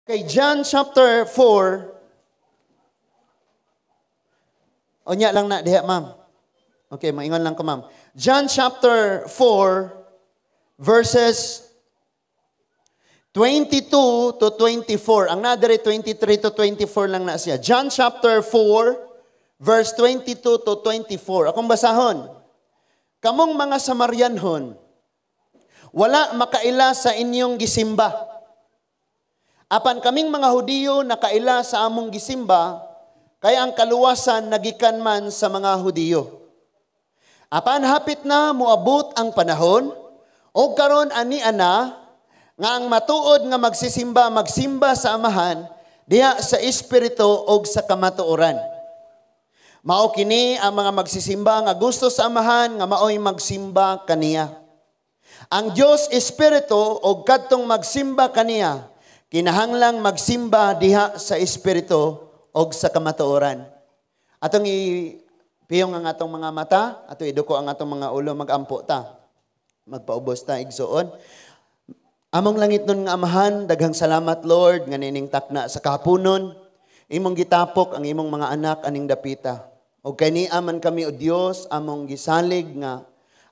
Kay John chapter 4. Unya lang na diha, ma'am. Okay, maingon lang ko, ma'am. John chapter 4 verses 22 to 24. Ang nadere 23 to 24 lang na siya. John chapter 4 verse 22 to 24. Akong basahon. Kamong mga Samarianhon, wala makaila sa inyong gisimba. Apan kaming mga Hudiyo nakaila sa among gisimba, kaya ang kaluwasan nagikan man sa mga Hudiyo. Apan hapit na moabot ang panahon, o karon ani ana, nga ang matuod nga magsisimba, magsimba sa Amahan, diha sa Espiritu og sa kamatuoran. Mao kini ang mga magsisimba nga gusto sa Amahan, nga maoy magsimba kaniya. Ang Dios Espiritu og kadtong magsimba kaniya, kinahanglang magsimba diha sa Espiritu og sa kamatuoran. Atong ipiyong ang atong mga mata, ato iduko ang atong mga ulo, magampo ta. Magpaubos ta, igsuon. Among langit nun nga Amahan, daghang salamat, Lord, nga nining takna sa kahaponon. Imong gitapok ang imong mga anak aning dapita. Og kani aman kami, o Dios, among gisalig nga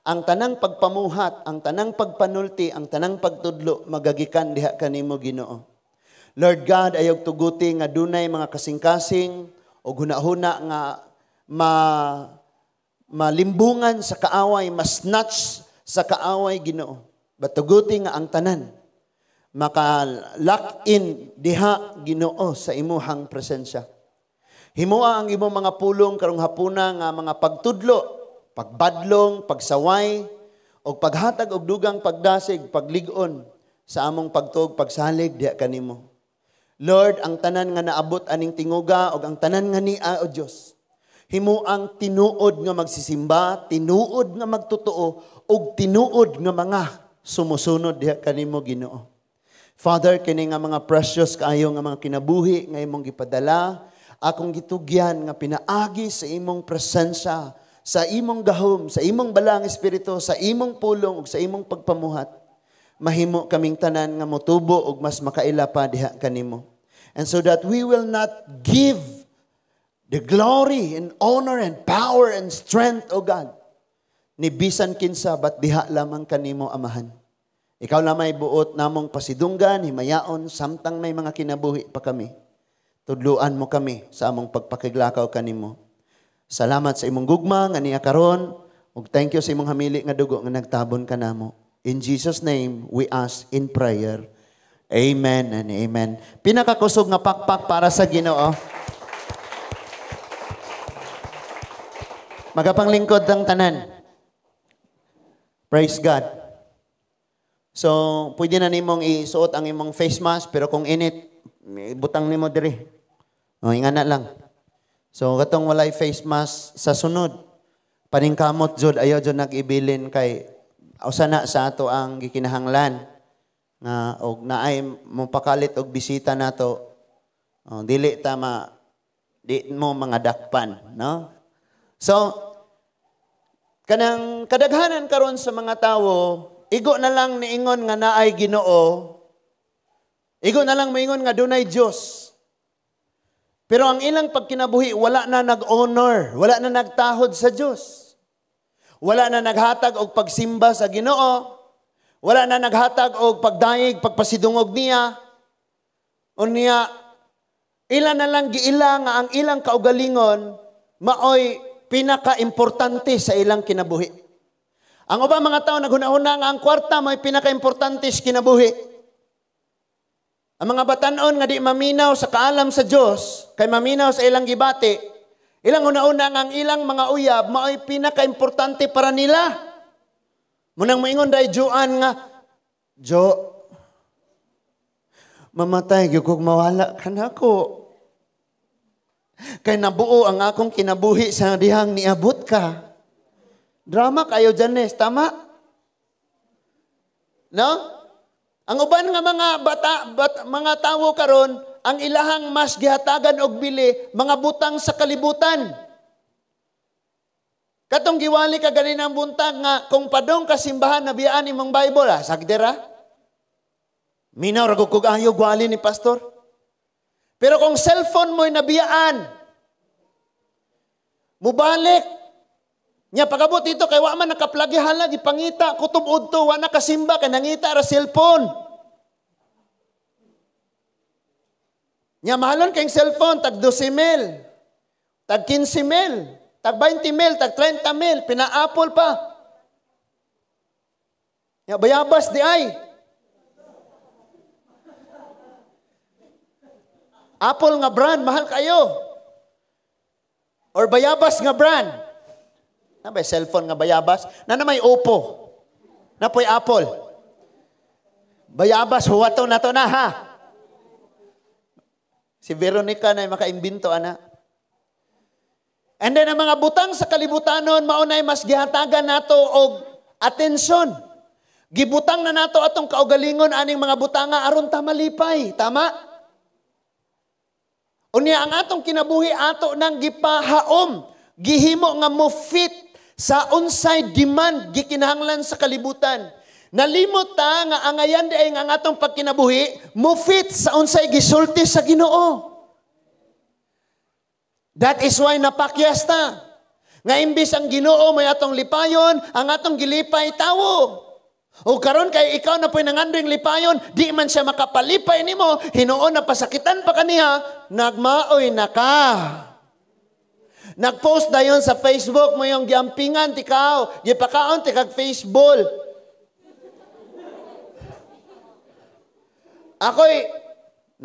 ang tanang pagpamuhat, ang tanang pagpanulti, ang tanang pagtudlo magagikan diha kanimo, Ginoo. Lord God, ayog tuguti nga dunay mga kasing-kasing o hunahuna nga malimbungan sa kaaway, ma-snatch sa kaaway, Ginoo. Batuguti nga ang tanan maka-lock in diha, Ginoo, sa imuhang presensya. Himoa ang imong mga pulong karong hapuna nga mga pagtudlo, pagbadlong, pagsaway, og paghatag og dugang pagdasig, paglig-on sa among pagtuog, pagsalig diha kanimo. Lord, ang tanan nga naabot aning tinguga og ang tanan nga nia, O Dios, himuang tinuod nga magsisimba, tinuod nga magtotoo, og tinuod nga mga sumusunod diha kanimo, Ginoo. Father, kini nga mga precious kaayo nga mga kinabuhi nga imong gipadala, akong gitugyan nga pinaagi sa imong presensya, sa imong gahom, sa imong balang espiritu, sa imong pulong ug sa imong pagpamuhat. Mahimo kaming tanan nga motubo ug mas makaila pa diha kanimo. And so that we will not give the glory and honor and power and strength, O God, ni bisan kinsa, but diha lamang kanimo, Amahan. Ikaw lamay buot namong pasidunggan, himayaon, samtang may mga kinabuhi pa kami. Tudluan mo kami sa among pagpakiglakaw kanimo. Salamat sa imong gugma nga niya karon, ug thank you sa imong hamili nga dugo nga nagtabon kanamo. In Jesus' name we ask in prayer. Amen and amen. Pinakakusog nga pakpak para sa Ginoo. Magapanglingkod ang tanan. Praise God. So, pwede na nimong isuot ang imong face mask, pero kung init, butang nimo diri. O, ingana lang. So, katong walay face mask sa sunod, paningkamot jud, ayaw jud nag-ibilin kay usa na sa ato ang gikinahanglan nga og naay mopakalit og bisita nato, o, dili ta ma di mo mga dakpan, no? So, kanang kadaghanan karon sa mga tawo, igo na lang niingon nga naay Ginoo, igo na lang moingon nga dunay Dios. Pero ang ilang pagkinabuhi, wala na nag-honor, wala na nagtahod sa Dios. Wala na naghatag og pagsimba sa Ginoo, wala na naghatag og pagdayeg, pagpasidungog niya. Unya, ila na lang giila nga ang ilang kaugalingon maoy pinaka-importante sa ilang kinabuhi. Ang ubang mga tao naghuna-huna nga ang kwarta may pinaka-importante sa kinabuhi. Ang mga batan-on nga di maminaw sa kaalam sa Dios, kay maminaw sa ilang gibati, ilang una-una nga ang ilang mga uyab maoy pinaka-importante para nila. Munang moingon dai Joan nga, "Jo, mamatay gyud kog mawala kanako. Kay nabuo ang akong kinabuhi sa dihang niabot ka." Drama kayo, Janes, tama? No? Ang uban nga mga bata, mga tawo karon, ang ilahang mas gihatagan og bili, mga butang sa kalibutan. Katong giwali ka ganin ang buntag nga kung padong ka simbahan nabiyaan imong Bible, ah, sagdira. Minaw ra kog ayo gwali ni pastor. Pero kung cellphone mo'y nabiyaan, mubalik. Nya pagabot dito kay wa man nakaplagi hala, gipangita kutob udto, wa nakasimba kay nangita ra cellphone. Nya mahalon kay cellphone tag 12 mil, tag 15 mil, tag 20 mil, tag 30 mil, pina-Apple pa. Nya bayabas di ay. Apple nga brand, mahal kayo. Or bayabas nga brand. Na ba cellphone nga bayabas? Na na may Oppo. Na po'y Apple. Bayabas, huwato na to na ha. Si Veronica na makaimbento, ana. And then, ang mga butang sa kalibutanon, maunay mas gihatagan nato og atensyon. Gibutang na nato atong kaugalingon aning mga butanga aron ta malipay. Tama? Unya ang atong kinabuhi ato nang gipahaom, gihimo nga mo fit sa unsay demand gikinahanglan sa kalibutan. Nalimot ta nga angayan di ay nga ang atong pagkinabuhi mo fit sa unsay gisulti sa Ginoo. That is why napakyas ta. Nga imbis ang Ginoo may atong lipayon, ang atong gilipay tawo. O karon kay ikaw na po'y nangandring lipayon, di man siya makapalipay nimo, hinuon na pasakitan pa kaniya, nagmaoy na ka. Nagpost dayon sa Facebook mo yung giampingan tikaw, gipakaon tikag Facebook. Ako'y,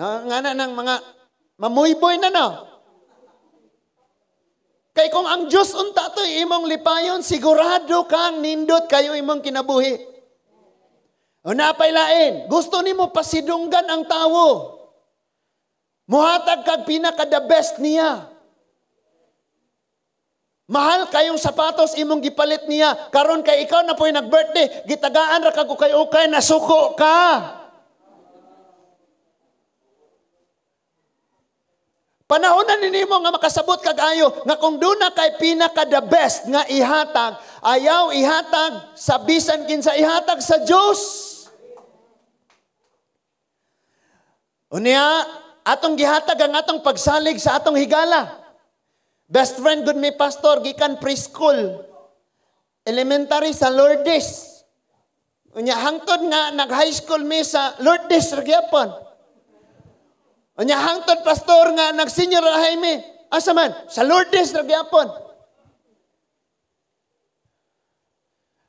nga na ng mga mamuyboy na no. Kay kung ang Diyos unta to'y imong lipayon, sigurado kang nindot kayo imong kinabuhi. O napailain, gusto nimo pasidunggan ang tawo. Muhatag kag pinaka the best niya. Mahal kayong sapatos imong gipalit niya. Karon kay ikaw na po'y nag-birthday, gitagaan ra kag ukay-ukay, nasuko ka. Panahon na nimo nga makasabot kag ayo nga kung duna kay pinaka the best nga ihatag, ayaw ihatag sa bisan kinsa, ihatag sa Dios. Unya, atong gihatag ang atong pagsalig sa atong higala. Best friend gud mi pastor gikan preschool, elementary sa Lourdes. Unya hangtod nga nag high school mi sa Lourdes ra gyapon. Unya hangtod pastor nga nag senior high mi. Asa man? Sa Lourdes ra gyapon.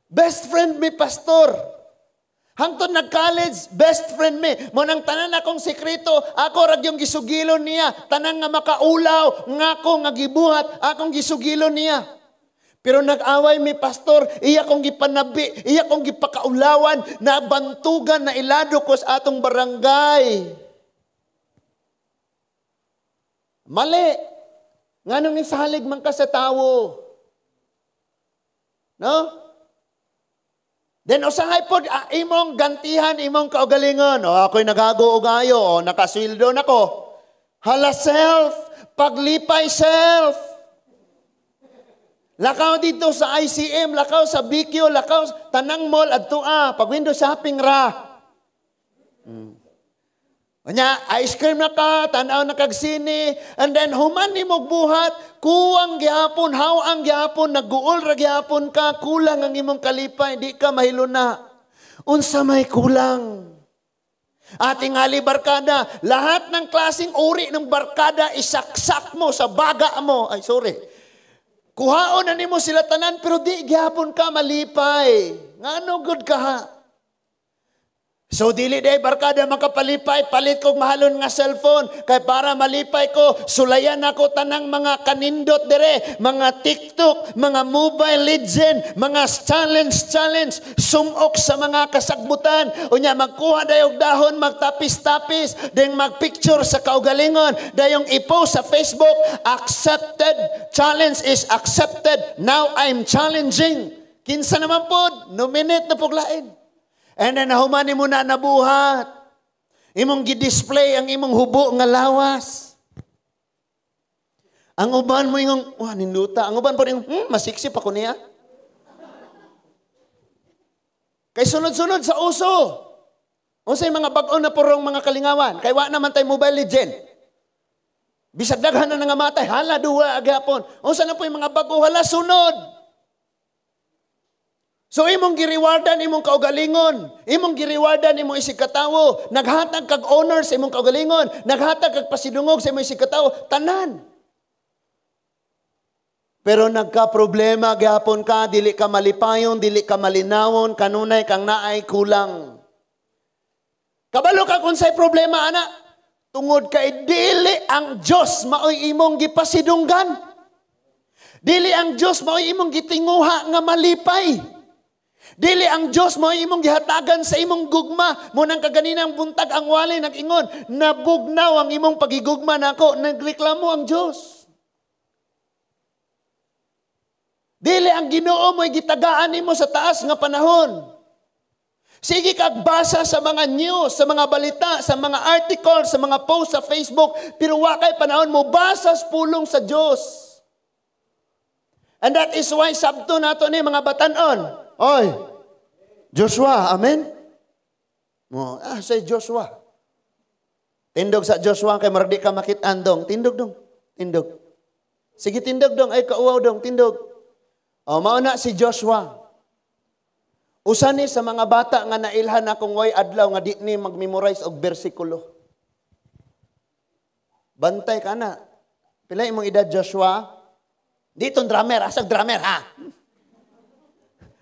Best friend mi pastor. Hangtod nag-college, best friend me. Mo nang tanan akong sekreto, ako rag yung gisugilon niya. Tanan nga makaulaw, nga ko nga gibuhat, akong gisugilon niya. Pero nag-away mi pastor, iya kong gipanabi, iya kong gipakaulawan, na bantugan, na ilado ko sa atong barangay. Mali. Nganong isalig man ka sa tawo? No? Then usahay pod imong gantihan imong kaugalingon. O ako'y naghago og ayo, o nakasweldo nako. Hala self, paglipay self. Lakaw dito sa ICM, lakaw sa BQ, lakaw tanang mall adto pag window shopping ra. Unya, ice cream na ka, tan-aw na kag sine, and then human nimo buhat, kuwang gihapon, haw-ang gihapon, nagguol ra gihapon ka, kulang ang imong kalipay, di ka mahiluna. Unsa may kulang? Ating ali barkada, lahat ng klaseng uri ng barkada isaksak mo sa baga mo. Ay, sorry. Kuhaon na nimo sila tanan, pero di gihapon ka malipay. Ngano good ka ha? So dili day barkada makapalipay, palit kog mahalon nga cellphone kay para malipay ko, sulayan ako tanang mga kanindot dire, mga TikTok, mga Mobile Legend, mga challenge, sumok sa mga kasagbutan. Unya magkuha dayog dahon, magtapis-tapis, deng magpicture sa kaugalingon, dayong i-post sa Facebook, accepted, challenge is accepted, now I'm challenging. Kinsa naman pod, nominate na puglain. And then, humani mo na nabuhat. Imong gi-display ang imong hubo nga lawas. Ang uban mo ingong, wah, ninduta. Ang uban po ingong, masiksi pa ko niya. Kay sunod-sunod sa uso. Unsay mga bag-o na purong mga kalingawan. Kay wa naman tay Mobile Legend. Bisag daghan na nangamatay, hala duha gihapon. Unsa na po yung mga bago, hala sunod. So imong giriwardan imong kaugalingon, imong giriwardan imong isig katawo, naghatag kag honor sa imong kaugalingon, naghatag kag pasidungog sa imong isig katawo, tanan. Pero nagka-problema gihapon ka, dili ka malipayon, dili ka malinawon, kanunay kang naay kulang. Kabalo ka kung sa'y problema, ana. Tungod kay dili ang Diyos maoy imong gipasidunggan. Dili ang Diyos maoy imong gitinguha nga malipay. Dili ang Diyos maoy imong gihatagan sa imong gugma. Munang kaganinang buntag ang wali nag-ingon, nabugnaw ang imong pagigugma nako, nagreklamo ang Diyos. Dili ang Ginoo mo'y gitagaan nimo sa taas nga panahon. Sige kag basa sa mga news, sa mga balita, sa mga article, sa mga post sa Facebook, pero wa kay panahon mo basa sa pulong sa Dios. And that is why sabto nato ni mga batan-on. Oy, Joshua, amen? Mo, say Joshua. Tindog sa Joshua kay marag di ka makit-an dong. Tindog dong. Tindog. Sige tindog dong, ay kauwaw dong, tindog. O, mao na si Joshua. Usa ni sa mga bata nga nailhan akong way adlaw nga di ni mag-memorize og bersikulo. Bantay ka na. Pila imong edad, Joshua? Dito drummer, asag drummer ha.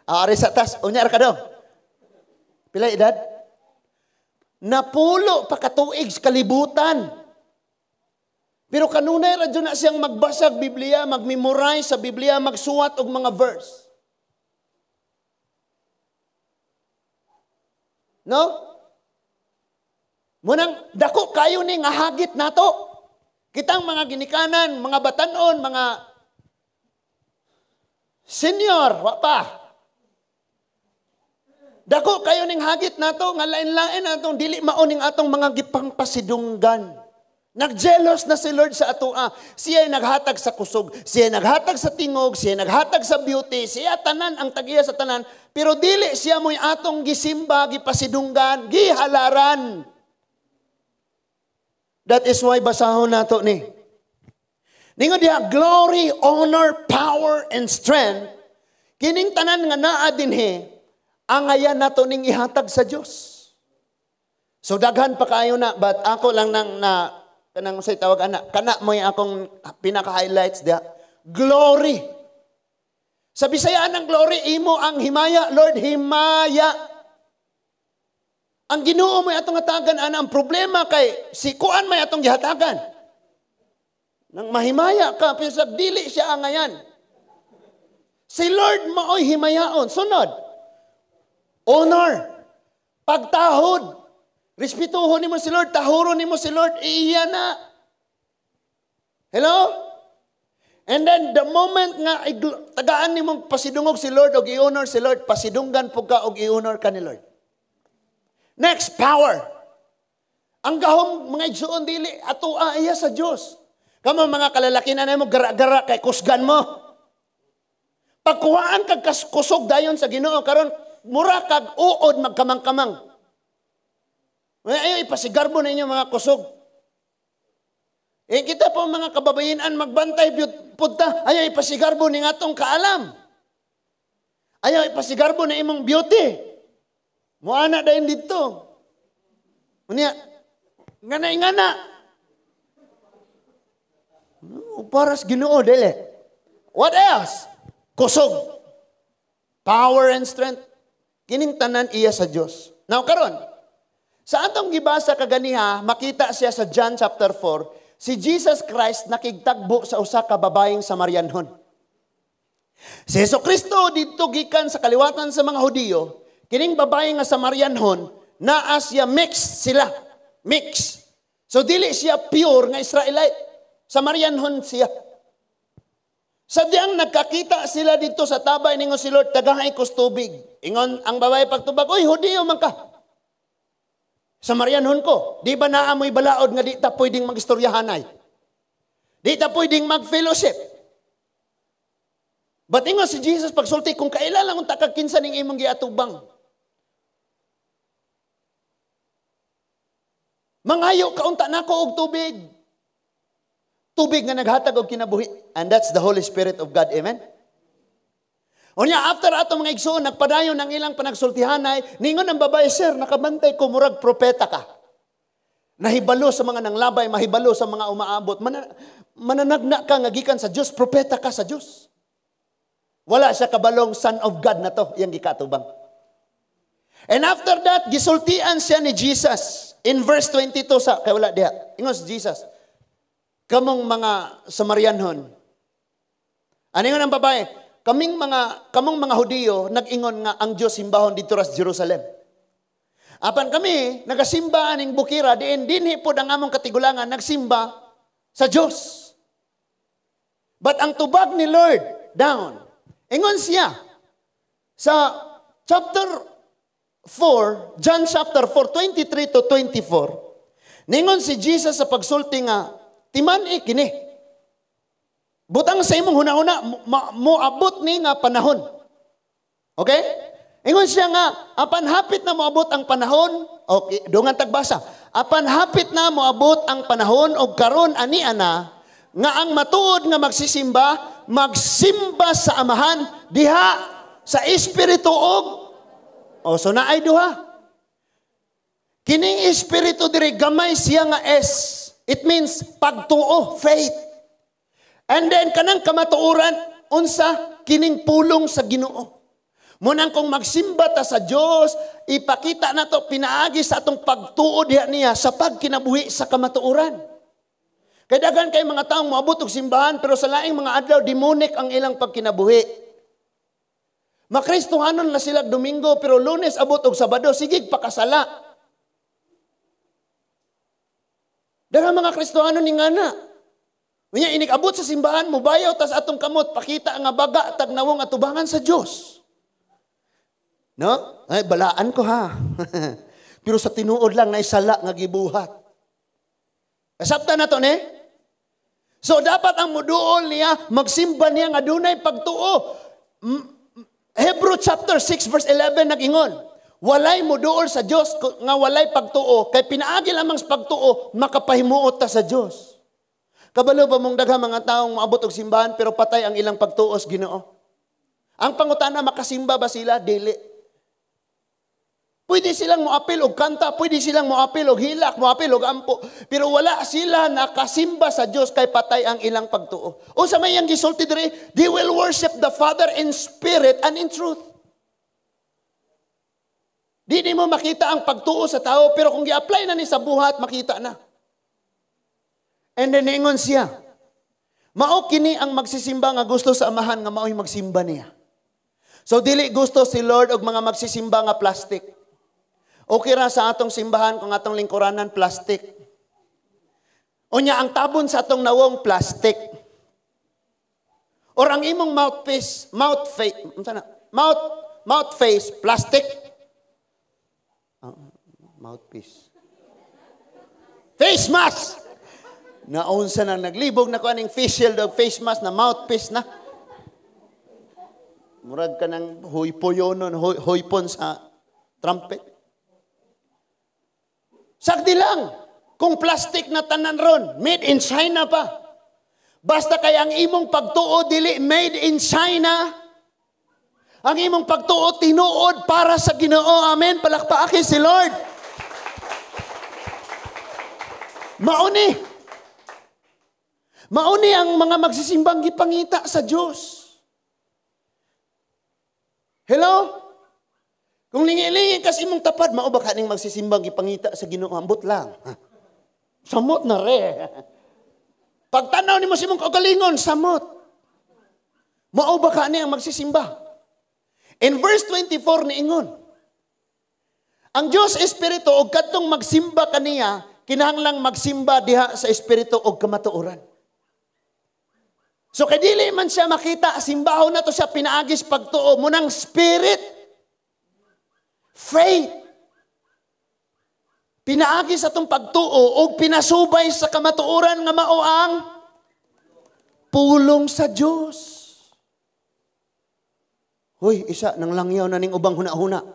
Ari sa tas, unya ra ka dong. Pila edad? Napulo pa katuig sa kalibutan. Pero kanunay ra jud na siyang magbasag Biblia, mag-memorize sa Biblia, magsuwat og mga verse. No? Munang dako kayo ni nga hagit nato. Kitang mga ginikanan, mga batanon, mga senior, wa pa. Dako kayo ning hagit nato nga lain-lain atong dili mao ning atong mga gipangpasidunggan. Nagjelos na si Lord sa atoa. Siya naghatag sa kusog, siya naghatag sa tingog, siya naghatag sa beauty, siya tanan ang tagiya sa tanan, pero dili siya mo'y atong gisimba, gipasidunggan, gihalaran. That is why basahon nato ni. Ningon diha, glory, honor, power, and strength, kining tanan nga naa dinhi, angayan nato ning ihatag sa Dios. So daghan pa kayo na, but ako lang nang na kanang say tawag ana, kana mo'y akong pinaka-highlights diha. Glory. Sa Bisayaan ang glory, imo ang himaya, Lord, himaya. Ang Ginoo mo'y atong hatagan ana, ang problema kay si kuan may atong gihatagan. Nang mahimaya ka, pero sa dili siya angayan. Si Lord maoy himayaon. Sunod, honor, pagtahod. Respetuhon nimo si Lord, tahuron nimo si Lord, iya na. Hello? And then the moment nga tagaan nimo pasidungog si Lord og i-honor si Lord, pasidunggan pug ka og i-honor ka ni Lord. Next, power. Ang gahom mga igsuon dili atoa iya sa Dios. Kamo mga kalalaki na nimo gara-gara kay kusgan mo. Pagkuhaan kag kusog dayon sa Ginoo karon mura kag uod magkamang-kamang. Ayaw ipasigarbo na inyo mga kusog. Eh kita po mga kababayinan magbantay punta, ayaw ipasigarbo ni atong kaalam. Ayaw ipasigarbo na imong beauty. Muana dayon dito. Unya, ngana ngana. Paras Ginoo dili. What else? Kusog. Power and strength. Kining tanan iya sa Dios. Now karon, sa atong gibasa kaganiha, makita siya sa John chapter 4, si Jesus Christ nakigtagbo sa usa ka babayeng Samarianhon. Si Jesu Kristo didto gikan sa kaliwatan sa mga Hudiyo, kining babae nga Samarianhon, naa siya mix sila. Mix. So dili siya pure nga Israelite. Samarianhon siya. Sadyang nagkakita sila dito sa tabay ningon si Lord, tagahay kos tubig. Ingon ang babae pagtubag, "Oy, Hudiyo man ka. Samarianhon ko, di ba naamoy balaod nga di ta pwedeng magistoryahanay? Di ta pwedeng mag-fellowship." But ingon si Jesus pagsulti, kung kaila lang unta kag kinsa ning imong giatubang. Mangayo ka unta nako og tubig. Tubig nga naghatag og kinabuhi. And that's the Holy Spirit of God. Amen? Unya, after ato, mga igsoon, nagpadayon ang ilang panagsultihanay, ningon ang babae, "Sir, nakabantay ko, murag propeta ka. Nahibalo sa mga nanglabay, mahibalo sa mga umaabot. Mananagna ka nga gikan sa Dios, propeta ka sa Dios." Wala siya kabalong Son of God na to, iyang gikatubang. And after that, gisultian siya ni Jesus. In verse 22 sa, kay wala diha. Ingon si Jesus, "Kamong mga Samarianhon." Ano ingon ang babae? Kamong mga Hudiyo, nag-ingon nga ang Diyos simbahon didto ra sa Jerusalem. Apan kami, nagasimba aning bukira, diin dinhi pod ang among katigulangan nagsimba sa Diyos." But ang tubag ni Lord down, ingon siya sa chapter 4, John chapter 4, 23 to 24, ningon si Jesus sa pagsulti nga, "Timan-i kini. Butang sa imong hunahuna, moabot ni nga panahon." Okay? Ingon siya nga, "Apan hapit na moabot ang panahon," okay, dungan tagbasa. "Apan hapit na moabot ang panahon og karon ani ana nga ang matuod nga magsisimba, magsimba sa Amahan diha sa espiritu og." Oh, so naay duha. Kining espiritu diri, gamay siya nga S. It means pagtuo, faith. And then kanang kamatuoran, unsa kining pulong sa Ginoo. Munang kung magsimba ta sa Dios, ipakita nato pinaagi sa atong pagtuo diha niya sa pagkinabuhi sa kamatuoran. Kay daghan kay mga taong moabot og simbahan pero sa laing mga adlaw, demonic ang ilang pagkinabuhi. Makristohanon na sila Domingo pero Lunes abot og Sabado sige pakasala. Daghan mga Kristohanon ni ngana. Unya inig abot sa simbahan, mubayaw tas atong kamot, pakita nga baga tag nawong atubangan sa Dios. No? Ay, balaan ko ha. Pero sa tinuod lang na sala nga gibuhat. Kasabta na to ni? So dapat ang muduol niya, magsimba niya nga dunay pagtuo. Hebrew chapter 6 verse 11 nag-ingon, walay muduol sa Dios nga walay pagtuo, kay pinaagi lamang sa pagtuo makapahimuot ta sa Dios. Kabalo ba mong daghang mga taong moabot og simbahan pero patay ang ilang pagtuo sa Ginoo? Ang pangutana, makasimba ba sila? Dili. Pwede silang moapil og kanta, pwede silang moapil og hilak, moapil og ampo, pero wala sila nakasimba sa Dios kay patay ang ilang pagtuo. Unsa may iyang gisulti diri? They will worship the Father in spirit and in truth. Di mo makita ang pagtuo sa tao, pero kung gi-apply na ni sa buhat, makita na. And then ingon siya, mao kini ang magsisimba nga gusto sa Amahan nga mao'y magsimba niya. So dili gusto si Lord og mga magsisimba nga plastic. Okay ra sa atong simbahan kung atong lingkuranan plastic. Unya ang tabon sa atong nawong plastic. Or ang imong mouthpiece, mouth face, mouth mouth face plastic. Mouthpiece. Face mask. Naunsa na naglibog na ko aning face shield o face mask na mouthpiece na. Murag ka ng huypoyonon, huypon sa trumpet. Sagdi lang. Kung plastic na tanan ron, made in China pa. Basta kay ang imong pagtuo dili made in China. Ang imong pagtuo tinuod para sa Ginoo. Amen. Palakpakin si Lord. Mauni. Mauni ang mga magsisimbang gipangita sa Dios. Hello? Kung lingi-lingi kas imong tapad, mao ba kaning magsisimbang gipangita sa Ginoo? Ambot lang. Samot na re. Pagtanaw nimo sa imong kaugalingon, samot. Mao ba kani ang magsisimba? In verse 24 niingon, ang Dios Espiritu og kadtong magsimba kaniya, kinahanglang magsimba diha sa espiritu og kamatuoran. So kay dili man siya makita, simbahon na to siya pinaagis pagtuo munang spirit. Faith. Pinaagi sa atong pagtuo og pinasubay sa kamatuoran nga mao ang pulong sa Dios. Hoy, isa nang langyaw na ning ubang huna-huna.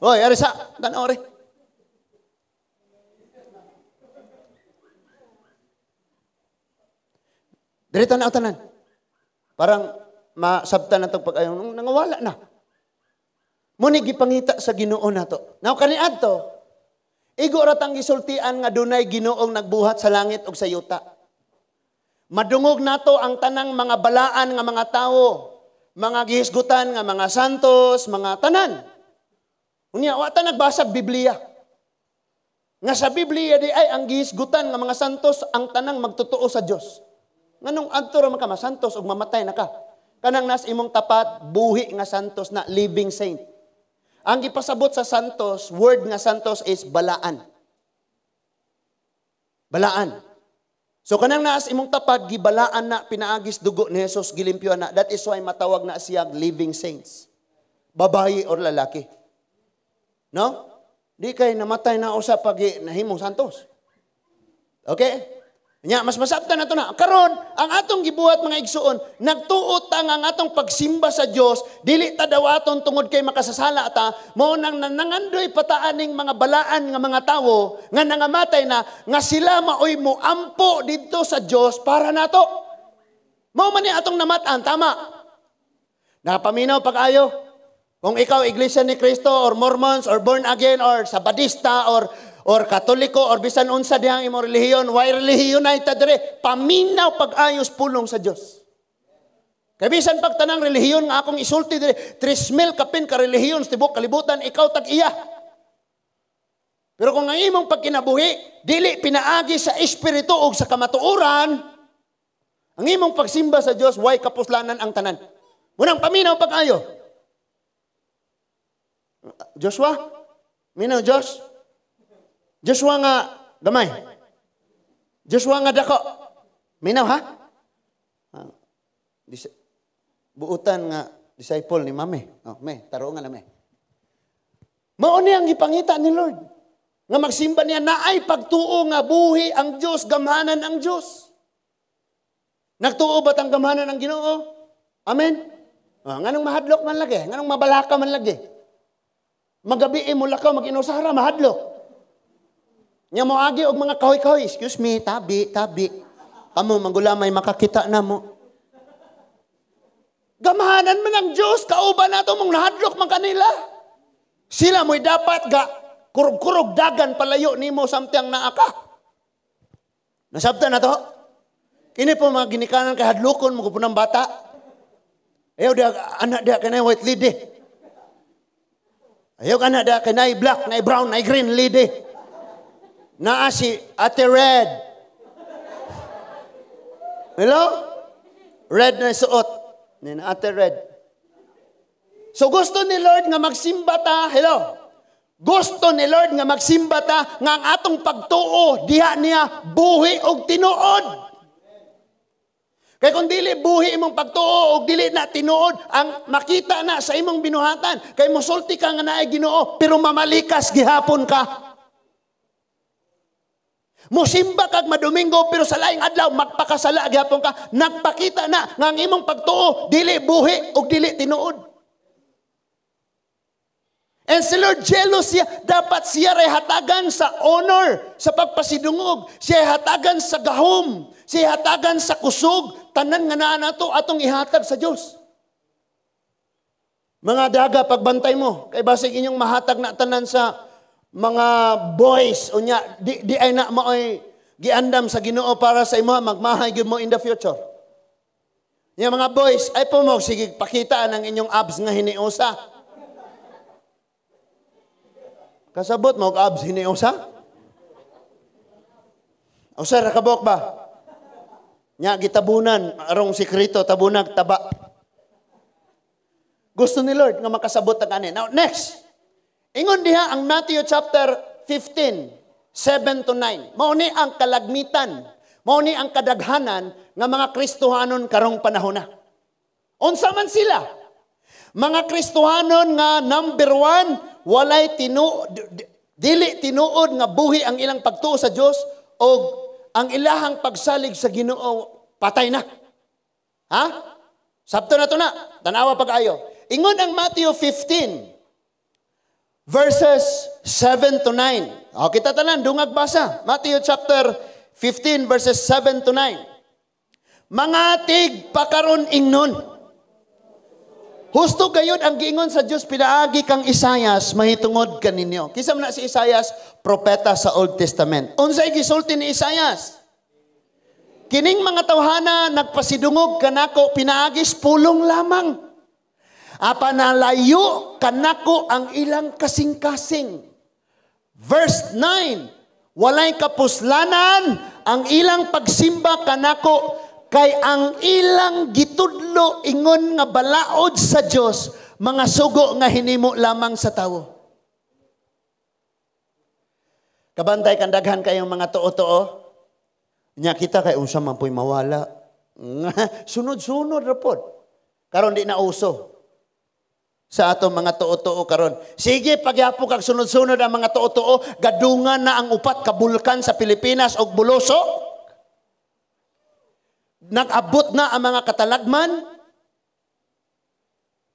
Hoy, ari sa tan-aw ri. Diri tanaw tanan. Parang masabtan na itong pag-ayo, nangawala na. Muni gipangita sa Ginoo nato. Now kaniadto, igo ra tang gisultian nga dunay Ginoong nagbuhat sa langit ug sa yuta. Madungog nato ang tanang mga balaan nga mga tawo, mga gihisgutan nga mga santos, mga tanan. Unya wa ta nagbasag Biblia. Nga sa Biblia di ay ang gihisgutan nga mga santos ang tanang magtotoo sa Dios. Nganong adto ra man ka masantos ug mamatay na ka. Kanang nas imong tapat buhi nga santos na, living saint. Ang gipasabot sa santos, word nga santos is balaan. Balaan. So kanang naas imong tapat gibalaan na pinaagis dugo ni Jesus, gilimpyo na. That is why matawag na siya living saints. Babayi or lalaki. No? Di kay namatay na usa pag nahimong santos. Okay? Nya, mas masabtan na to na. Karon, ang atong gibuhat, mga igsuon, nagtuo ta nga ang atong pagsimba sa Dios, dili ta dawaton tungod kay makasasala ta, mao nang nanangandoy pataaning mga balaan nga mga tawo nga nangamatay na nga sila maoy moampo didto sa Dios para nato. Mao man ni atong namat-an, tama. Napaminaw pag-ayo. Kung ikaw Iglesia ni Cristo or Mormons or born again or Sabadista or Katoliko or bisan unsa dihang imong relihiyon, way relihiyon na ita dire, paminaw pag-ayos pulong sa Dios. Kay bisan pag tanang relihiyon nga akong isulti dire, 3,000 kapin ka relihiyon sa tibuok kalibutan, ikaw tag-iya. Pero kung ang imong pagkinabuhi dili pinaagi sa espiritu ug sa kamatuoran, ang imong pagsimba sa Dios way kapuslanan ang tanan. Munang paminaw pag-ayo. Joshua? Minaw Josh? Joshua nga gamay. Joshua nga dako. Minaw ha? Buutan nga disciple ni Mame. Oh, me, taro nga na me. Mao ni ang gipangita ni Lord. Nga magsimba niya naay pagtuo nga buhi ang Dios, gamhanan ang Dios. Nagtuo ba't ang gamhanan ang Ginoo? Amen. Oh, nganong mahadlok man lagi, nganong mabalaka man lagi. Magabi mo lakaw mag-inusara mahadlok. Nya moagi og mga kahoy-kahoy, excuse me, tabi, tabi. Kamo manggulamay makakita na mo. Gamhanan man ang Dios, kauban nato mong nahadlok man kanila. Sila mo'y dapat ga kurog-kurog dagan palayo nimo samtang naa ka. Nasabtan na to? Kini po mga ginikanan kay hadlokon mo ng bata. Ayaw dia anak dia kanay white lady. Ayaw anak dia kanay black, na brown, na green lady. Naa si Ate Red. Hello? Red na suot. Ni na Ate Red. So gusto ni Lord nga magsimba ta. Hello? Gusto ni Lord nga magsimba ta nga ang atong pagtuo diha niya buhi og tinuod. Kay kung dili buhi imong pagtuo og dili na tinuod, ang makita na sa imong binuhatan, kay mosulti ka nga naay Ginoo pero mamalikas gihapon ka. Musimba kag madomingo pero sa laing adlaw magpakasala gihapon ka, nagpakita na nga ang imong pagtuo dili buhi og dili tinuod. And si Lord jealous siya, dapat siya ray hatagan sa honor, sa pagpasidungog, siya hatagan sa gahom, siya hatagan sa kusog, tanan nga naa nato atong ihatag sa Dios. Mga daga, pagbantay mo, kay basig inyong mahatag na tanan sa mga boys, unya di ay na maoy giandam sa Ginoo para sa imo, magmahay gyud mo in the future. Nya mga boys, ay po mo sige pakita ang inyong abs nga hiniusa. Kasabot mo og abs hiniusa? O sir, kabok ba? Nya gitabunan arong sekreto tabunag taba. Gusto ni Lord nga makasabot ang ani. Now next. Ingon diha ang Matthew chapter 15, 7 to 9. Mao ni ang kalagmitan, mao ni ang kadaghanan nga mga Kristohanon karong panahona. Unsa man sila? Mga Kristohanon nga number 1, walay dili tinuod nga buhi ang ilang pagtuo sa Dios o ang ilahang pagsalig sa Ginoo patay na. Ha? Sabto na to na. Tanawa pag-ayo. Ingon ang Matthew 15 verses 7 to 9. O, kita tanan, dungag basa. Matthew chapter 15 verses 7 to 9. Mga tigpakaron ingnon. Husto gayud ang giingon sa Dios pinaagi kang Isayas mahitungod kaninyo. Kinsa man na si Isayas? Propeta sa Old Testament. Unsay gisulti ni Isayas? Kining mga tawhana nagpasidungog kanako pinaagis pulong lamang. Apan nalayo kanako ang ilang kasing-kasing. Verse 9, walay kapuslanan ang ilang pagsimba kanako kay ang ilang gitudlo ingon nga balaod sa Dios, mga sugo nga hinimo lamang sa tawo. Kabantay kan daghan kayong mga tuo-tuo. Nya kita kay unsa man po'y mawala. Sunod-sunod ra pod. Karon di na uso sa atong mga tuo-tuo karon. Sige, pagyapo kag sunod-sunod ang mga tuo-tuo, gadungan na ang upat ka bulkan sa Pilipinas og buloso. Nag-abot na ang mga katalagman.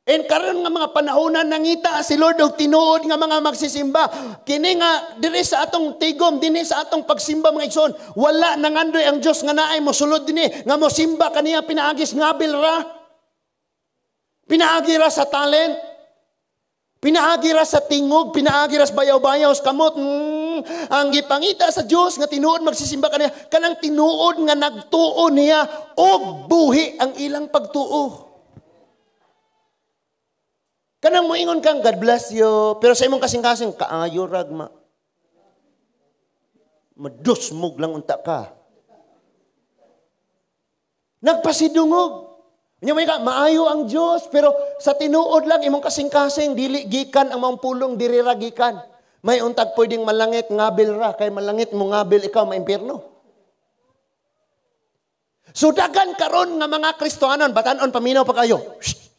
En karon nga mga panahonan nangita si Lord og tinuod nga mga magsisimba. Kini nga diri sa atong tigom, dinhi sa atong pagsimba mga igsoon, wala nangandoy ang Dios nga naay mosulod dinhi nga mosimba kaniya pinaagis ngabil ra. Pinaagi ra sa talent. Pinaagi ra sa tingog, pinaagi ra sa bayaw-bayaw sa kamot. Ang gipangita sa Dios nga tinuod magsisimba kaniya, kanang tinuod nga nagtuo niya og buhi ang ilang pagtuo. Kanang moingon kang God bless you, pero sa imong kasing-kasing kaayo rag ma madusmog lang unta ka. Nagpasidungog. Nya may ka maayo ang Dios, pero sa tinuod lang imong kasing-kasing dili gikan ang maong pulong diri ra gikan. May untag pwedeng malangit ngabil ra kay malangit mo ngabil ikaw maimpierno. So daghan karon nga mga Kristohanon, batan-on paminaw pa kayo. Shh.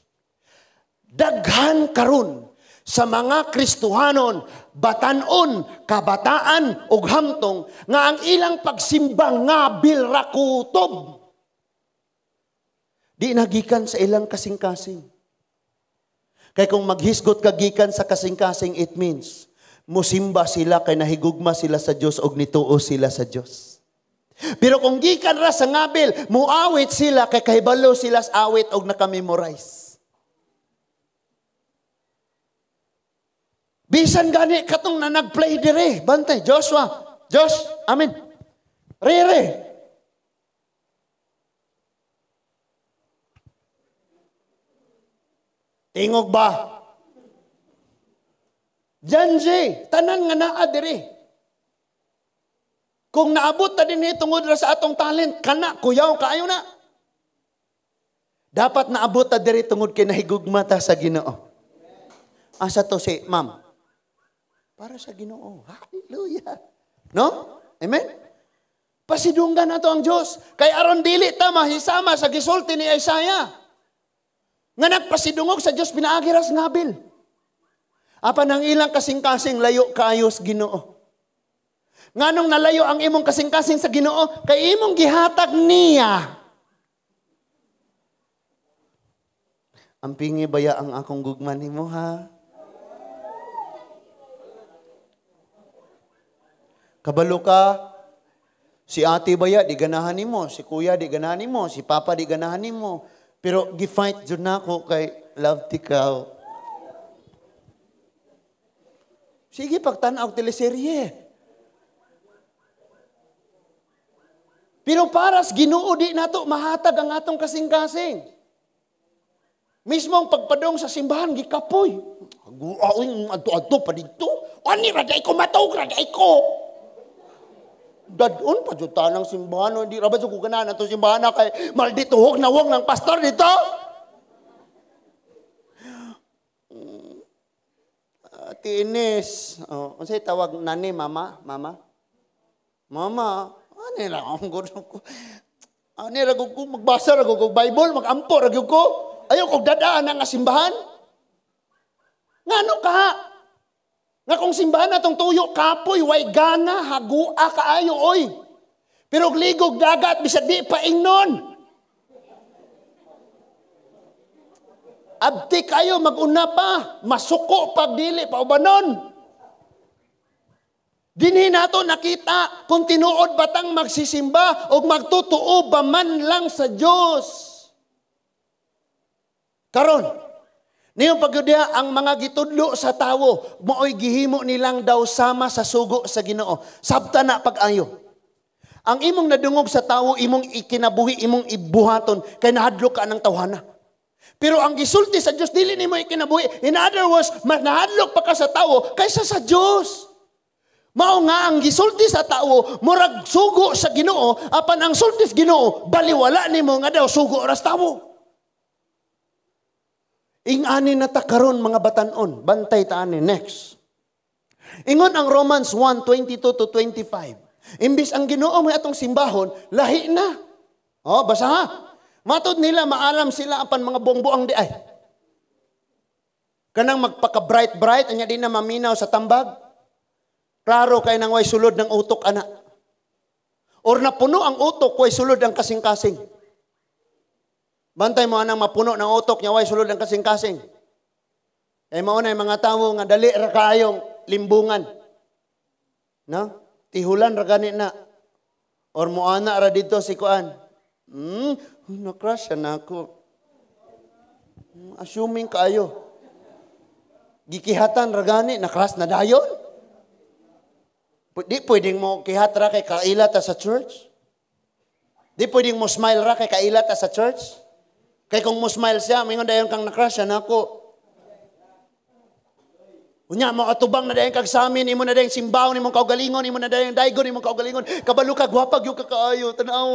Daghan karon sa mga Kristohanon, batan-on, kabataan ug hamtong nga ang ilang pagsimba ngabil ra kutob. Di nagikan sa ilang kasing-kasing. Kay kung maghisgot ka gikan sa kasing-kasing, it means musimba sila kay nahigugma sila sa Dios og nituo sila sa Dios. Pero kung gikan ra sa ngabil, muawit sila kay kahibalo sila sa awit og nakamemorize. Bisan gani katong na nagplay dire, bantay Joshua, Josh, amen. Rere. Tingog ba? Janji, tanan nga naa dire. Kung naabot ta dinhi tungod ra sa atong talent, kana kuyaw kaayo na. Dapat naabot ta diri tungod kay nahigugma ta sa Ginoo. Asa to si ma'am? Para sa Ginoo. Hallelujah. No? Amen? Pasidunggan nato ang Dios. Kay aron dili ta mahisama sa gisulti ni Isaiah. Nga nagpasidungog sa Dios pinaagi ra sa ngabil. Apan ang ilang kasing-kasing layo kaayos Ginoo. Nganong nalayo ang imong kasing-kasing sa Ginoo kay imong gihatag niya. Ang pingi baya ang akong gugma nimo ha? Kabalo ka, si ate baya di ganahan nimo, si kuya di ganahan nimo, si papa di ganahan nimo. Pero gi-fight jud nako kay love tikaw. Sige pagtan-aw teleserye. Pero para sa Ginoo di nato mahatag ang atong kasing-kasing. Mismo ang pagpadong sa simbahan gikapoy. Agoy adto-adto pa didto. Ani ra day ko matog ra day ko. Dadon pa jud tanang simbahan, hindi ra ba jud ko ganahan atong simbahan na kay maldituhog nawong ng pastor dito. Ate Ines, oh, unsay tawag nani mama? Mama? Mama, ani ra ang gud ko. Ani ra gud ko magbasa ra gud ko Bible, magampo ra gud ko. Ayaw kog dadaan nga simbahan. Ngano ka? Nga kung simbahan atong tuyo, kapoy, way gana, hagua kaayo, oy. Pero ligog dagat, bisag di pa ingnon. Abti kayo, maguna pa, masuko pag dili, paubanon. Dinhi nato nakita kung tinuod batang magsisimba o magtotoo ba man lang sa Dios. Karon, niyo pagyudya ang mga gitudlo sa tawo, maoy gihimo nilang daw sama sa sugo sa Ginoo. Sabta na pag-ayo. Ang imong nadungog sa tawo, imong ikinabuhi, imong ibuhaton, kay nahadlok ka ng tawhana. Pero ang gisulti sa Dios dili nimo ikinabuhi. In other words, mas nahadlok pa ka sa tawo kaysa sa Dios. Mao nga ang gisulti sa tawo murag sugo sa Ginoo, apan ang sulti sa Ginoo baliwala nimo nga daw sugo ra sa tawo. Ingani na ta karon mga batan-on, bantay ta ani next. Ingon ang Romans 1:22 to 25. Imbis ang Ginoo may atong simbahon, lahi na. Oh, basa ha. Matod nila maalam sila apan mga buang-buang di ay. Kanang magpaka-bright-bright anya di na maminaw sa tambag. Klaro kay nang way sulod ng utok ana. Or napuno ang utok way sulod ang kasing-kasing. Bantay mo anang mapuno ng utok nya way sulod ang kasing-kasing. Kay mao na mga tawo nga dali ra kaayong limbungan. No? Tihulan ra gani na. Or moana ra didto si kuan. Na-crush siya na ako. Assuming kaayo. Gikihatan ra gani, na-crush na dayon. Di pwedeng mo kihat ra kay kaila ta sa church. Di pwedeng mo smile ra kay kaila ta sa church. Kay kung mo smile siya, mingon dayon kang na-crush siya na ako. Unya mo atubang na dayon kag samin, imo na dayon simbahon imong kaugalingon, imo na dayon daygon imong kaugalingon. Kabalo ka gwapa gyud ka kaayo, tan-aw.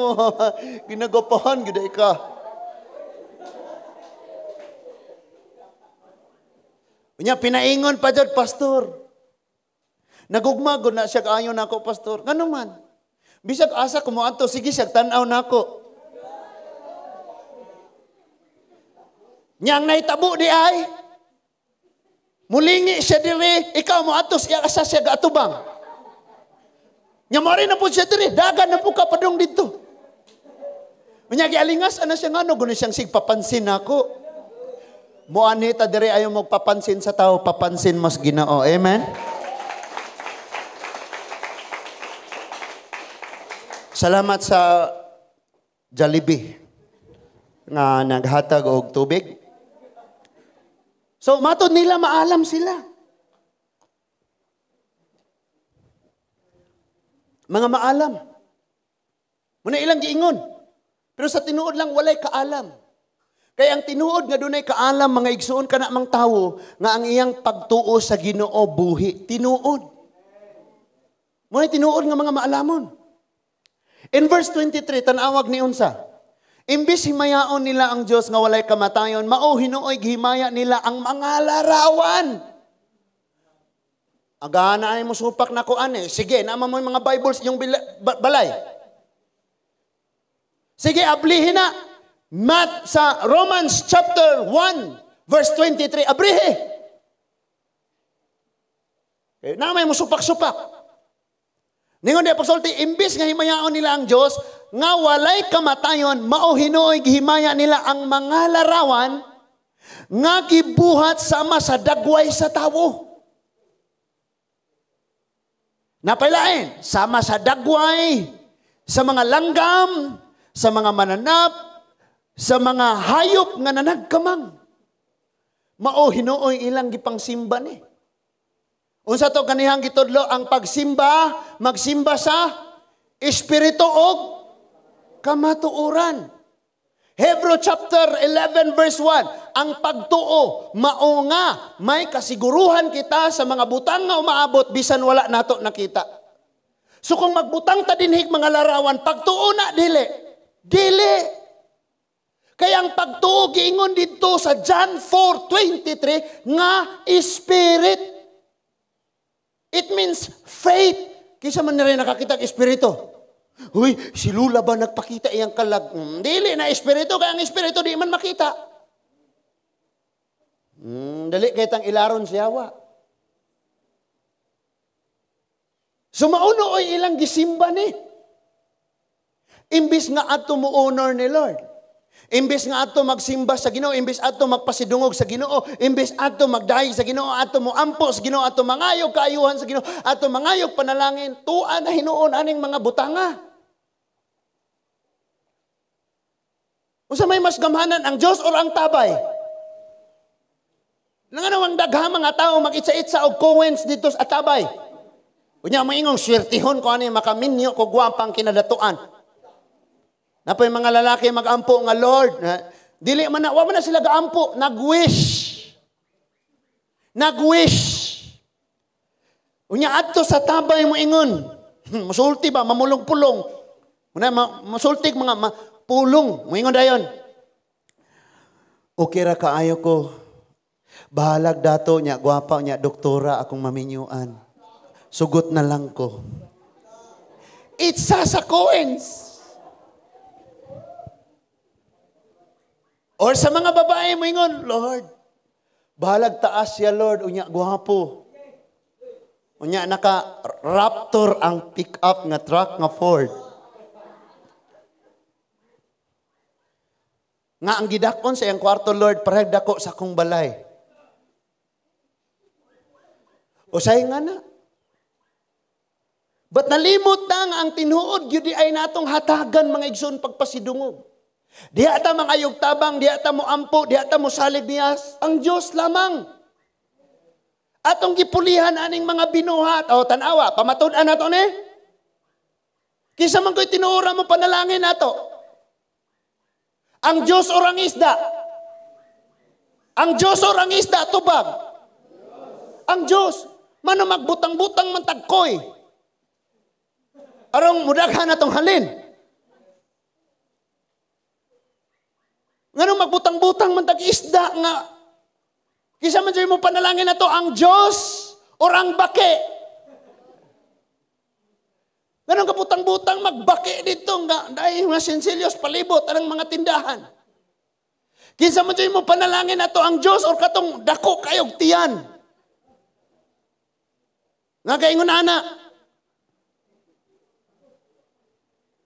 Ginagwapahan gyud ka. Unya pinaingon pa jud, pastor. Nagugma gud na siya kaayo nako, pastor. Ngano man? Bisag asa ko moadto, sige siya tan-aw nako. Nyang nahitabo di ay mulingi siya diri, ikaw mo atos iya asa siya gaatubang. Nya mo rin na po siya diri, dagan na po ka padung didto. Unya gialingas ana siya ngano guni siyang sigpapansin nako. Moani ta diri ayo magpapansin sa tao, papansin mas Ginoo. Amen. Salamat sa Jollibee nga naghatag og tubig. So, matod nila, maalam sila. Mga maalam. Muna ilang giingon. Pero sa tinuod lang, walay kaalam. Kaya ang tinuod nga dunay kaalam, mga igsuon kana mang tawo, nga ang iyang pagtuo sa Ginoo buhi. Tinuod. Muna tinuod nga mga maalamon. In verse 23, tanawag ni unsa. Imbis himayaon nila ang Dios nga walay kamatayon, mao hinuoy gihimaya nila ang mga larawan. Agana ay mo supak na ko ane. Sige, naman mo yung mga Bibles yung balay. Sige, ablihin na. Mat sa Romans chapter 1 verse 23, abrihe. Eh, naman mo supak-supak. Ningon di pagsulti, imbis nga himayaon nila ang Dios nga walay kamatayon, mao hinuoy gihimaya nila ang mga larawan nga gibuhat sama sa dagway sa tawo. Napailain, sama sa dagway, sa mga langgam, sa mga mananap, sa mga hayop nga nanagkamang. Mao hinuoy ilang gipangsimba ni. Unsa to kanihang gitudlo ang pagsimba, magsimba sa espiritu og kamatuoran. Hebrew chapter 11 verse 1, ang pagtuo mao nga may kasiguruhan kita sa mga butang nga umaabot bisan wala nato nakita. So kung magbutang ta dinhig mga larawan, pagtuo na dili. Dili. Kaya ang pagtuo giingon didto sa John 4:23 nga spirit. It means faith. Kaysa man na rin nakakita ang espiritu. Huy, si Lula ba nagpakita iyang kalag? Dili na espiritu, kaya ang espiritu di man makita. Dali kay tang ilaron siya wa. Sumauno oy ilang gisimba ni. Imbis nga adto mo honor ni Lord. Imbes nga ato magsimba sa Ginoo, imbes ato magpasidungog sa Ginoo, imbes ato magdahi sa Ginoo, ato moampo sa Ginoo, ato mangayog kaayuhan sa Ginoo, ato mangayog panalangin, tua na hinuon aning mga butanga. Unsa may mas gamhanan, ang Dios or ang tabay? Ngano ang daghang mga tao mag-itsa-itsa og coins dito sa tabay? Unya moingong swertihon ko ani makaminyo ko gwapang kinadatuan. Napoy mga lalaki magampo nga Lord, dili man na, wa man na sila gaampo, nagwish. Nagwish. Unya adto sa tabay mo ingon. Musulti ba mamulong-pulong. Una musulti mga pulong, moingon dayon. Okay ra kaayo ko. Bahalag dato nya gwapa nya doktora akong maminyuan. Sugot na lang ko. Itsa sa coins. Or sa mga babae mo ingon, Lord, bahalag taas siya Lord, unya gwapo. Unya naka Raptor ang pick up nga truck nga Ford. Nga ang gidakon sa iyang kwarto, Lord, parehag dako sa akong balay. Usay nga na. But nalimot na nga ang tinuod gyud ay natong hatagan mga igsoon pagpasidungog. Diha ta mangayog tabang, diha ta mo ampo, diha ta mo salig niya ang Dios lamang. Atong gipulihan aning mga binuhat. O tan-awa, pamatud-an nato ni. Kinsa man ko'y tinuora mo panalangin nato? Ang Dios or ang isda? Ang Dios or ang isda tubag? Ang Dios. Mano magbutang-butang man tagkoy. Arong mudaghan natong halin. Nganong magbutang-butang man tag isda nga kinsa man mo panalangin nato, ang Dios or ang baki? Nganong kabutang-butang magbaki dito nga dahil mga sinselyos palibot anang mga tindahan. Kinsa man mo panalangin nato, ang Dios or katong dako kayog tiyan? Nga kaingon ana.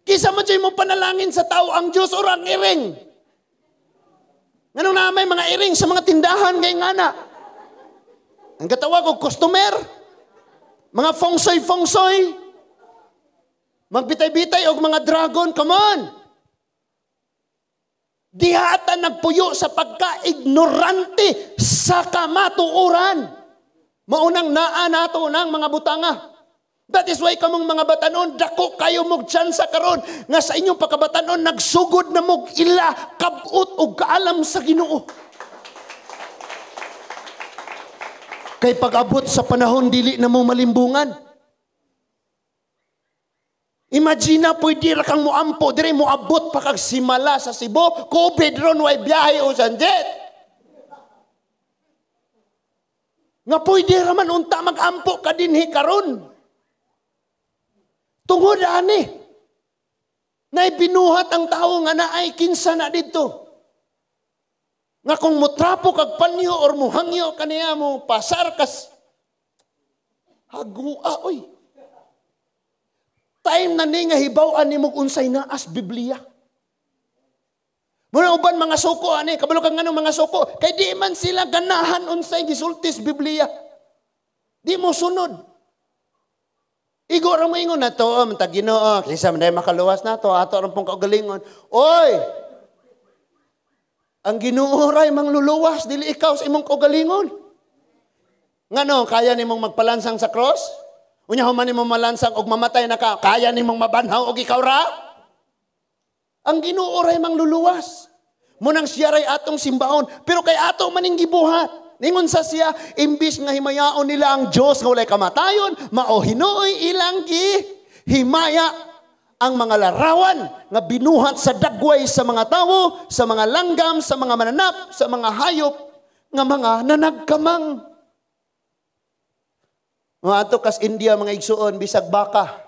Kinsa man mo panalangin sa tao, ang Dios or ang iring? Nganong na may mga iring sa mga tindahan kay ngana? Ang katawag og customer, mga fongsoy-fongsoy, magbitay-bitay og mga dragon, come on! Diha ata nagpuyo sa pagka-ignorante sa kamatuoran. Maunang naa nato ng mga butanga. That is why kamong mga batanon, dako kayo mog tsansa karon nga sa inyong pagkabatanon nagsugod na mog ila kabut og kaalam sa Ginoo. Kay pag-abot sa panahon dili na mo malimbungan. Imagine na pwede ra kang moampo dire moabot pa kag simala sa Cebu, COVID ron way biyahe o sanjet. Nga pwede ra man unta magampo ka dinhi karon. Tungod ani, naibinuhat ang tao nga naay kinsa na dito. Nga kung mutrapo kag panyo or muhangyo kaniya mo pasar kas hagua oy. Time na ni nga hibaw-an nimo unsay naas Biblia. Muna uban mga suko ani, kabalo kang nganong mga suko kay di man sila ganahan unsay gisultis Biblia. Di mo sunod. Igo ra mo ingon na to, man Ginoo, kinsa man makaluwas na to, ato ra pong kaugalingon. Oy! Ang Ginoo ray mangluluwas, dili ikaw sa imong kaugalingon. Ngano, kaya nimong magpalansang sa cross? Unya human nimong malansang og mamatay na ka, kaya nimong mabanhaw og ikaw ra? Ang Ginoo ray mangluluwas. Munang siya ray atong simbaon, pero kay ato maning gibuhat. Ningon sa siya, imbis nga himayaon nila ang Diyos nga walay kamatayon, mao hinuoy ilang gihimaya ang mga larawan nga binuhat sa dagway sa mga tawo, sa mga langgam, sa mga mananap, sa mga hayop, nga mga nanagkamang. Mga ato kas India, mga igsuon, bisag baka,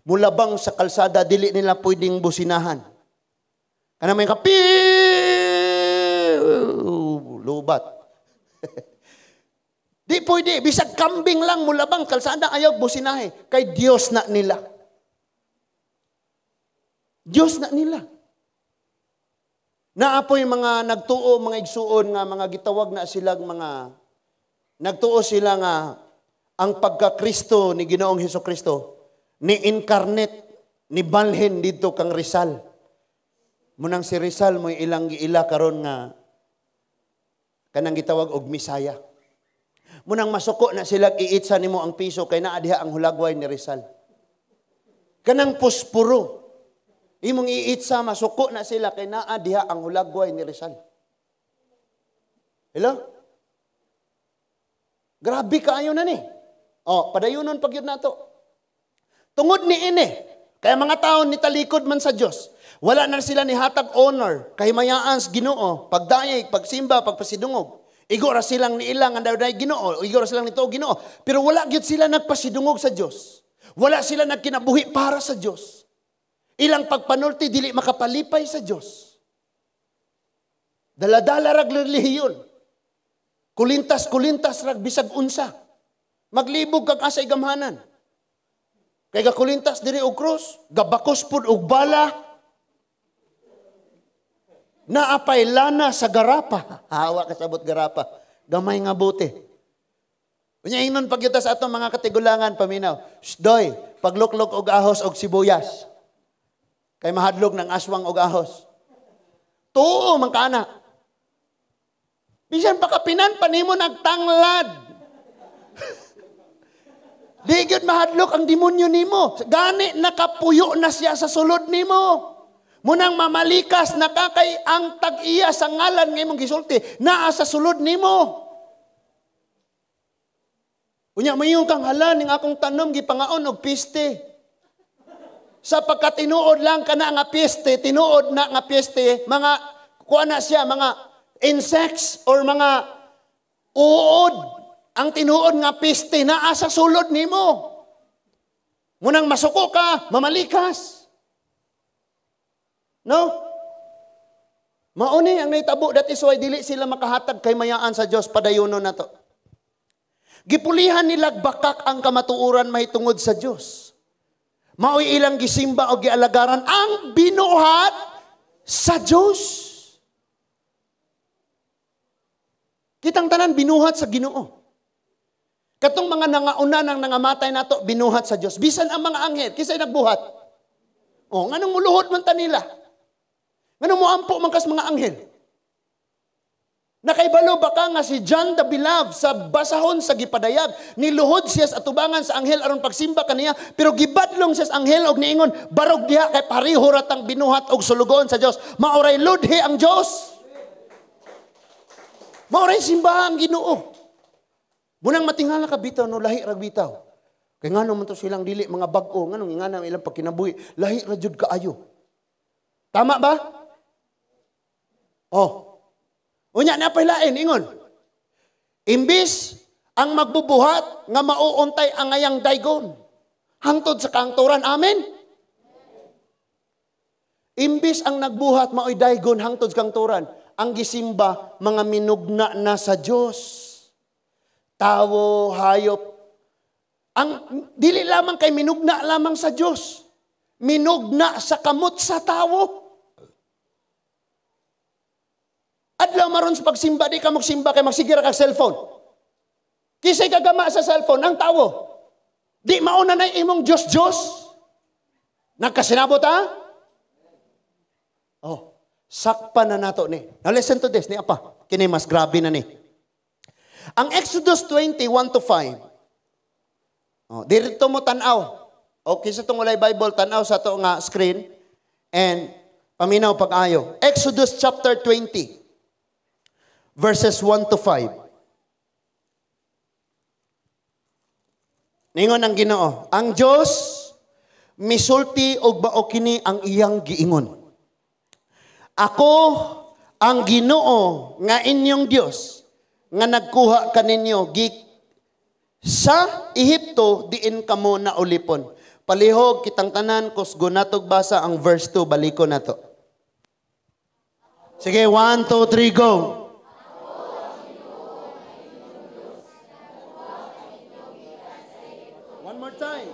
mulabang sa kalsada, dili nila pwedeng businahan. Kana may kapi lubat. Di pwede, bisag kambing lang mulabang kalsada ayaw businahe kay Dios na nila. Dios na nila. Naapoy mga nagtuo, mga igsuon nga mga gitawag na silang mga nagtuo sila nga ang pagka-Kristo ni Ginoong Hesukristo ni incarnate ni balhin didto kang Rizal. Munang si Rizal mo'y ilang giila karon nga kanang gitawag og Misaya. Munang masuko na sila iitsa nimo ang piso kay naa diha ang hulagway ni Rizal. Kanang puspuro. Imong iitsa masuko na sila kay naa diha ang hulagway ni Rizal. Hello? Grabe kaayo na ni. O, padayunon pag yun nato. Tungod ni ini, kaya mga tao ni talikod man sa Dios. Wala na sila ni hatag honor, kahimayaan sa Ginoo, pagdayeg, pagsimba, pagpasidungog. Igo ra silang niilang ang daw Ginoo, igo ra silang nituo Ginoo, pero wala gyud sila nagpasidungog sa Dios. Wala sila nagkinabuhi para sa Dios. Ilang pagpanulti dili makapalipay sa Dios. Daladala rag relihiyon. Kulintas-kulintas rag bisag unsa. Maglibog kag asay gamhanan. Kay gakulintas diri og krus, gabakos pud og bala. Naapay lana sa garapa. Hawa kasabot garapa. Gamay nga bote. Unya ingnon pagyuta sa atong mga katigulangan paminaw. Shdoy, pagluklok og ahos og sibuyas. Kay mahadlok ng aswang og ahos. Tuo man kana. Bisan pa kapinan pa nimo nagtanglad. Di gyud mahadlok ang demonyo nimo. Gani nakapuyo na siya sa sulod nimo. Munang mamalikas nakakay ang tag-iya sa ngalan nga imong gisulti naa sa sulod nimo. Unya mayon kang hala ning akong tanom gipangaon og piste. Sapagkat tinuod lang kana nga piste, tinuod na nga piste, mga kuha na siya mga insects or mga uod. Ang tinuod nga piste naa sa sulod nimo. Munang masuko ka, mamalikas. No? Mauni ang nahitabo, that is why dili sila makahatag kay mayaan sa Dios padayunon nato. Gipulihan nila bakak ang kamatuoran mahitungod sa Dios. Maoy ilang gisimba o gialagaran ang binuhat sa Dios. Kitang tanan binuhat sa Ginoo. Katong mga nangauna nang nangamatay nato binuhat sa Dios. Bisan ang mga anghel kisay nagbuhat. O nganong muluhod man ta nila? Nganong moampo man kas mga anghel? Nakaibalo ba ka nga si John the Beloved sa basahon sa gipadayag, niluhod siya sa atubangan sa anghel aron pagsimba kaniya, pero gibadlong siya sa anghel og niingon, barog diha kay pareho ra tang binuhat og sulugoon sa Dios. Maoray ludhi ang Dios. Maoray simbahan ang Ginoo. Munang matingala ka bitaw no lahi ra bitaw. Kay ngano man to silang dili mga bag-o, nganong ingana ang ilang pagkinabuhi, lahi ra jud kaayo. Tama ba? Oh. Unya na pailain ingon. Imbis ang magbubuhat nga mauuntay ang ngayang daygon hangtod sa kangturan. Amen. Imbis ang nagbuhat maoy daygon hangtod sa kangturan, ang gisimba mga minugna na sa Dios. Tawo, hayop. Ang dili lamang kay minugna lamang sa Dios. Minugna sa kamot sa tawo. Adlaw maron sa pagsimba, di ka magsimba kay magsigira kag cellphone. Kisay kagama sa cellphone ang tawo. Di mauna na imong Dios-Dios. Nagkasinabot ha? Oh, sakpa na nato ni. Now listen to this ni apa. Kini mas grabe na ni. Ang Exodus 20:1-5. Oh, dirito mo tan-aw. Okay, sa tong walay Bible, tan-aw sa to nga screen and paminaw pag-ayo. Exodus chapter 20. Verses 1-5. Ningon ang Ginoo, ang Dios misulti og bao kini ang iyang giingon. Ako ang Ginoo nga inyong Dios nga nagkuha kaninyo sa Ehipto diin kamo na ulipon. Palihog kitang tanan kusgo natog basa ang verse 2, baliko nato. Sige, 1, 2, 3, go. One more time.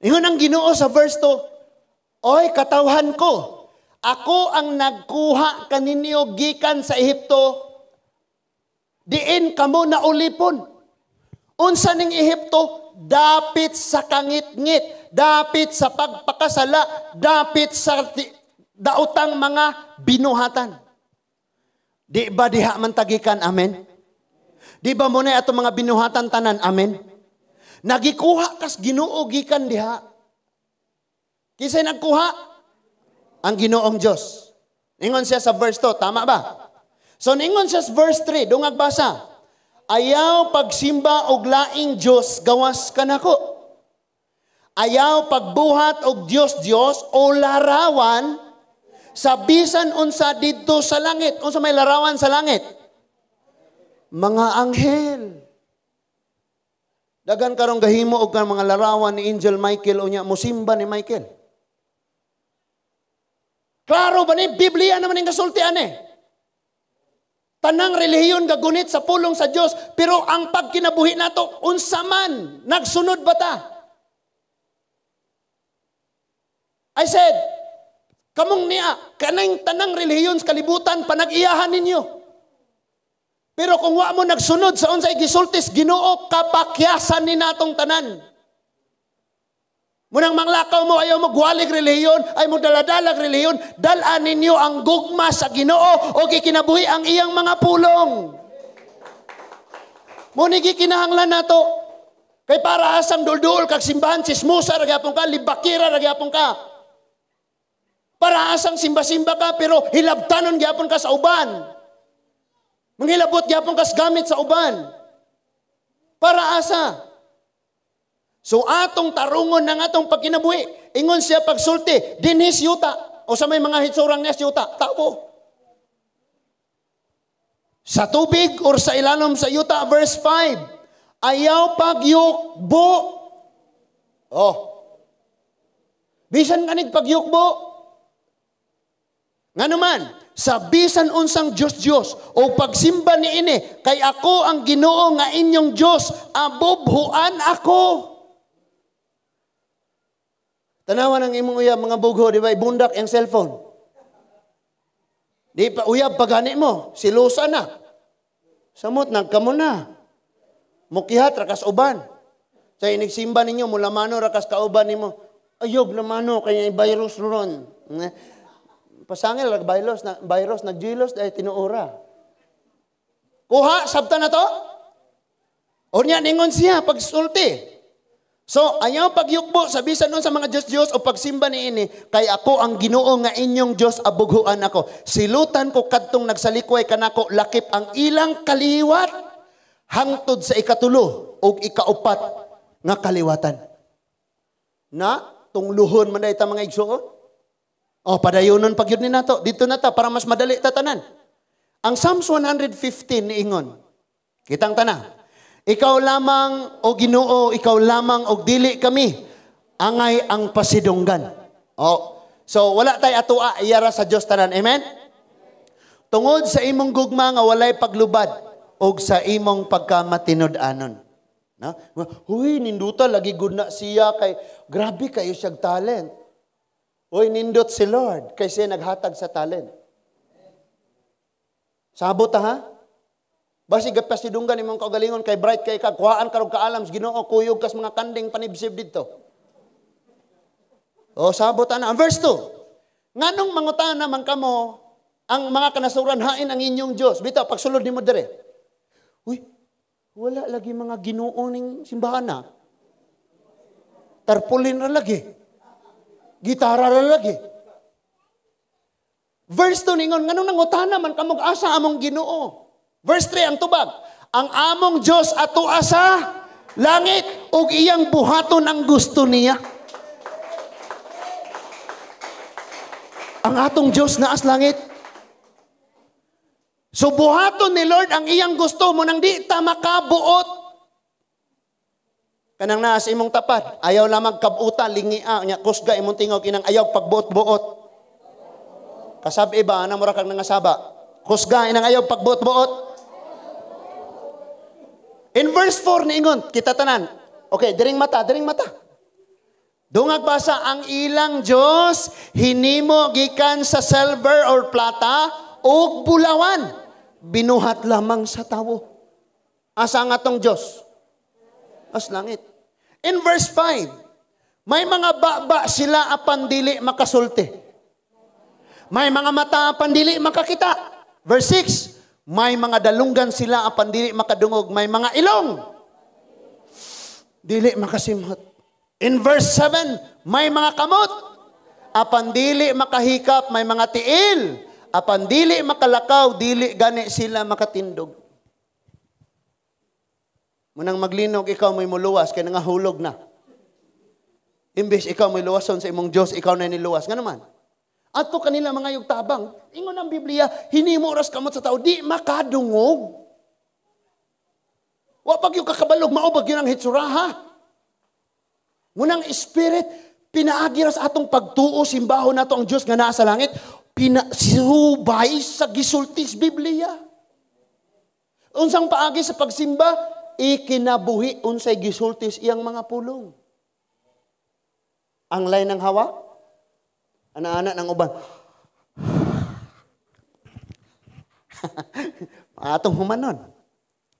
Ingon ang Ginoo sa verse 2, "Oy katawhan ko, ako ang nagkuha kaninyo gikan sa Ehipto, diin kamo naulipon." Unsa ning Ehipto? Dapit sa kangitngit, dapit sa pagpakasala, dapit sa daotang mga binuhatan. Di ba diha man tagikan? Amen? Di ba muna atong mga binuhatan tanan? Amen? Nagikuha kas Ginoo gikan diha. Kinsay nagkuha? Ang Ginoong Dios. Ingon siya sa verse 2, tama ba? So ningon siya sa verse 3, dungag basa. "Ayaw pagsimba og laing Dios gawas kanako. Ayaw pagbuhat og Dios-Dios o larawan sa bisan unsa didto sa langit." Unsa may larawan sa langit? Mga anghel. Dagan karong gahimo og mga larawan ni Angel Michael, unya musimba ni Michael. Klaro ba ni Biblia naman ning kasultian eh. Tanang relihiyon gagunit sa pulong sa Dios, pero ang pagkinabuhi nato unsa man, nagsunod ba ta? I said, kamong niya, kanang tanang relihiyon sa kalibutan panag-iyahan ninyo. Pero kung wa mo nagsunod sa unsay gisultis Ginoo, kapakyasan ni natong tanan. Munang manglakaw mo, ayaw mo gwalig relihiyon, ay mo daladalag relihiyon, dalaan ninyo ang gugma sa Ginoo o gikinabuhi ang iyang mga pulong. Muni gikinahanglan nato. Kay para asang duldul kag simbahan, sismusa ra gyapon ka, libakira ra gyapon ka. Para asang simba-simba ka pero hilabtanon gyapon ka sa uban. Manghilabot gyapon kas gamit sa uban. Para asa? So atong tarungon ng atong pagkinabuhi. Ingon siya pagsulti, dinhis yuta. O sa may mga hitsurang nes yuta, tabo. Sa tubig or sa ilalom sa yuta, verse 5. Ayaw pagyukbo. Oh. Bisan kanig pagyukbo. Ngano man, sa bisan unsang Diyos-Diyos o pagsimba ni ini, kay ako ang Ginoo nga inyong Diyos, abubhuan ako. Tanawan ang imong uyab mga bugho, di ba? Ibundak ang cellphone. Di pa uyab pagani mo, silusa na. Samot nagkamo na. Mukihat rakas uban. Sa inigsimba ninyo, mula mano rakas kauban nimo. Ayog lamano kay virus ron. Pasangil rag virus na virus nagjilos dahil tinuora. Kuha sabta na to? Unya ningon siya pagsulti. So, ayaw pagyukbo sa bisan nun sa mga Diyos-Diyos o pagsimba ni ini, kay ako ang Ginoo nga inyong Diyos, abughuan ako. Silutan ko kadtong nagsalikway kanako, lakip ang ilang kaliwat hangtod sa ikatulo o ikaupat nga kaliwatan. Na, tungluhon man ta mga igsuon. O, padayonon pagyud ni nato. Dito na ta, para mas madali tatanan. Ang Psalms 115 niingon. Kitang tana. Ikaw lamang, o Ginoo, ikaw lamang, og dili kami, angay ang pasidunggan. O, so, wala tay atua, iyara sa Dios tanan. Amen? Tungod sa imong gugma nga walay paglubad, og sa imong pagkamatinud-anon. No? Huy, ninduta, lagi good na siya, kay, grabe kayo siyang talent. Uy, nindot si Lord, kay siya naghatag sa talent. Sabot ha? Basig pasidunggan imong kaugalingon kay bright kay ka, kuhaan karog kaalam sa Ginoo, kuyog kas mga kanding panibsib didto. O sabot ana. Ang verse 2. Nganong mangutana man kamo ang mga kanasuran hain ang inyong Dios? Bitaw pagsulod nimo dire. Uy, wala lagi mga Ginoo ning simbahan na. Tarpaulin ra lagi. Gitara ra lagi. Verse 2 ningon nganong nangutana man kamo asa among Ginoo? Verse 3 ang tubag, ang among Dios ato asa langit ug iyang buhaton ang gusto niya. Ang atong Dios naas langit. So buhaton ni Lord ang iyang gusto mo nang di ta makabuot. Kanang naas imong tapat, ayaw lamang kabuta lingia nya kusga imong tingog inang ayaw pagbuot-buot. Kasabi ba ana mura kag nangasaba? Kusga inang ayaw pagbuot-buot. In verse 4 niingon, kita tanan. Okay, diring mata, diring mata. Dungag basa, ang ilang Diyos hinimo gikan sa silver or plata ug bulawan, binuhat lamang sa tawo. Asa ang atong Diyos? As langit. In verse 5, may mga baba sila apan dili makasulti. May mga mata apan dili makakita. Verse 6, may mga dalunggan sila apan dili makadungog. May mga ilong dili makasimhot. In verse 7, may mga kamot apan dili makahikap, may mga tiil apan dili makalakaw, dili gani sila makatindog. Munang maglinog ikaw mo'y muluwas kay nangahulog na. Imbes ikaw mo'y luwason sa imong Dios, ikaw na niluwas. Nga naman. Ato kanila mga yugtabang. Ingon ang Biblia, hinimo ras kamot sa tao, di makadungog. Wa pag yung kakabalog, maubag yun ang hitsuraha. Munang spirit, pinaagi ra sa atong pagtuo, simbahon nato ang Dios nga naa sa langit, pinasubay sa gisultis Biblia. Unsang paagi sa pagsimba, ikinabuhi unsay gisultis iyang mga pulong. Ang lay ng hawa, ana-ana ng uban. Atong humanon.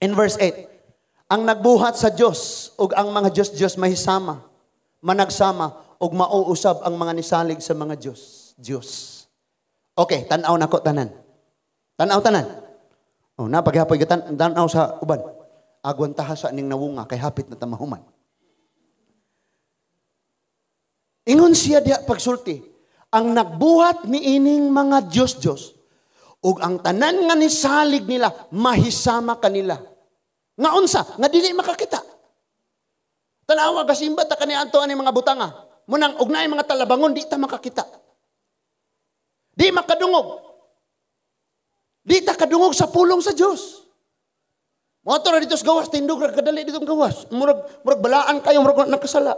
In verse 8, ang nagbuhat sa Dios ug ang mga Dios-Dios mahisama, managsama ug mauusab ang mga nisalig sa mga Dios. Dios. Okay, tan-aw nako tanan. Tan-aw tanan. Oh, napaghapoy gatan tan-aw sa uban. Agwantaha sa aning nawunga kay hapit na tamahuman. Ingon siya diha pagsulti, ang nagbuhat niining mga Dios-Dios ug ang tanan nga nisalig nila mahisama kanila. Nga unsa? Nga dili makakita. Tanawa kasimba ta kani adto ani mga butanga. Munang og naay mga talabangon di ta makakita. Di makadungog. Di ta kadungog sa pulong sa Dios. Motor ra dito sa gawas, tindog ra kadali dito ang gawas. Murag balaan kayo, murag nakasala.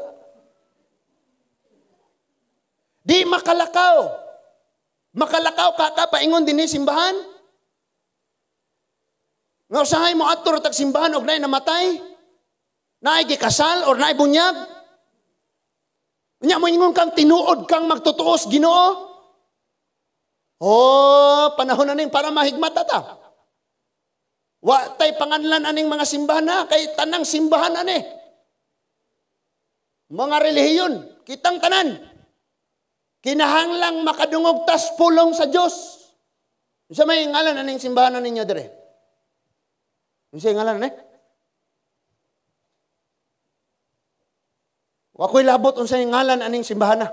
Di makalakaw. Makalakaw ka ka paingon dinhi simbahan. Nga usahay mo adto ra tag simbahan og naay namatay, naay gikasal or naay bunyag. Unya mo ingon kang tinuod kang magtutuos Ginoo. Oh, panahon na ning para mahigmata ta. Wa tay panganlan aning mga simbahan na kay tanang simbahan ani. Mga relihiyon, kitang tanan. Kinahanglang makadungog tas pulong sa Dios. Unsa may ngalan aning simbahan ninyo dire? Unsa ngalan ani? Wa ko'y labot unsa ngalan aning simbahan na.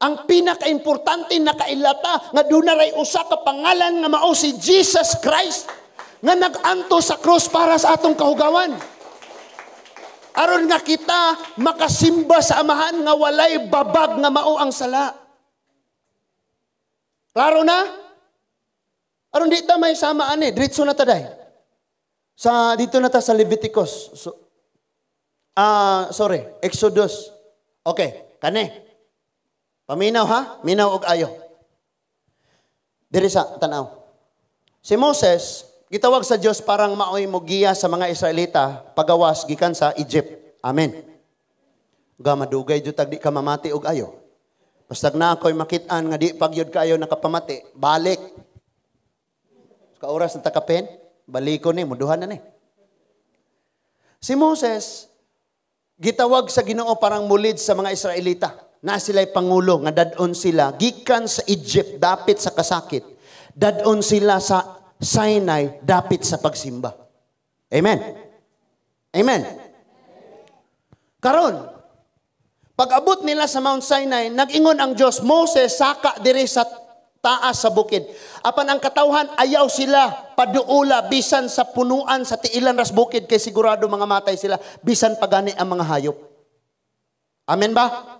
Ang pinakaimportante na kailata nga duna ray usa ka pangalan nga mao si Jesus Christ nga nag-anto sa krus para sa atong kahugawan. Aron nga kita makasimba sa Amahan nga walay babag nga mao ang sala. Klaro na? Aron di ta may sama ani, diretso na ta day. Sa dito na ta sa Leviticus. So, sorry, Exodus. Okay, kani. Paminaw ha? Minaw og ayo. Diri sa tanaw. Si Moses gitawag sa Dios parang maoy mogiya sa mga Israelita pagawas gikan sa Egypt. Amen. Ga madugay jud tag di ka mamati og ayo. Bastag na ako'y makit-an nga di pagyud kaayo nakapamati, balik. Ka oras na takapen, baliko ni muduhan na ni. Si Moses gitawag sa Ginoo parang mulid sa mga Israelita. Na sila'y pangulo nga dad-on sila gikan sa Egypt dapit sa kasakit. Dad-on sila sa Sinai dapit sa pagsimba. Amen. Amen. Karon, pag-abot nila sa Mount Sinai, nag-ingon ang Dios, Moses, saka diri sa taas sa bukid. Apan ang katawhan, ayaw sila paduula bisan sa punuan sa tiilan ras bukid kay sigurado mga matay sila bisan pagani ang mga hayop. Amen ba?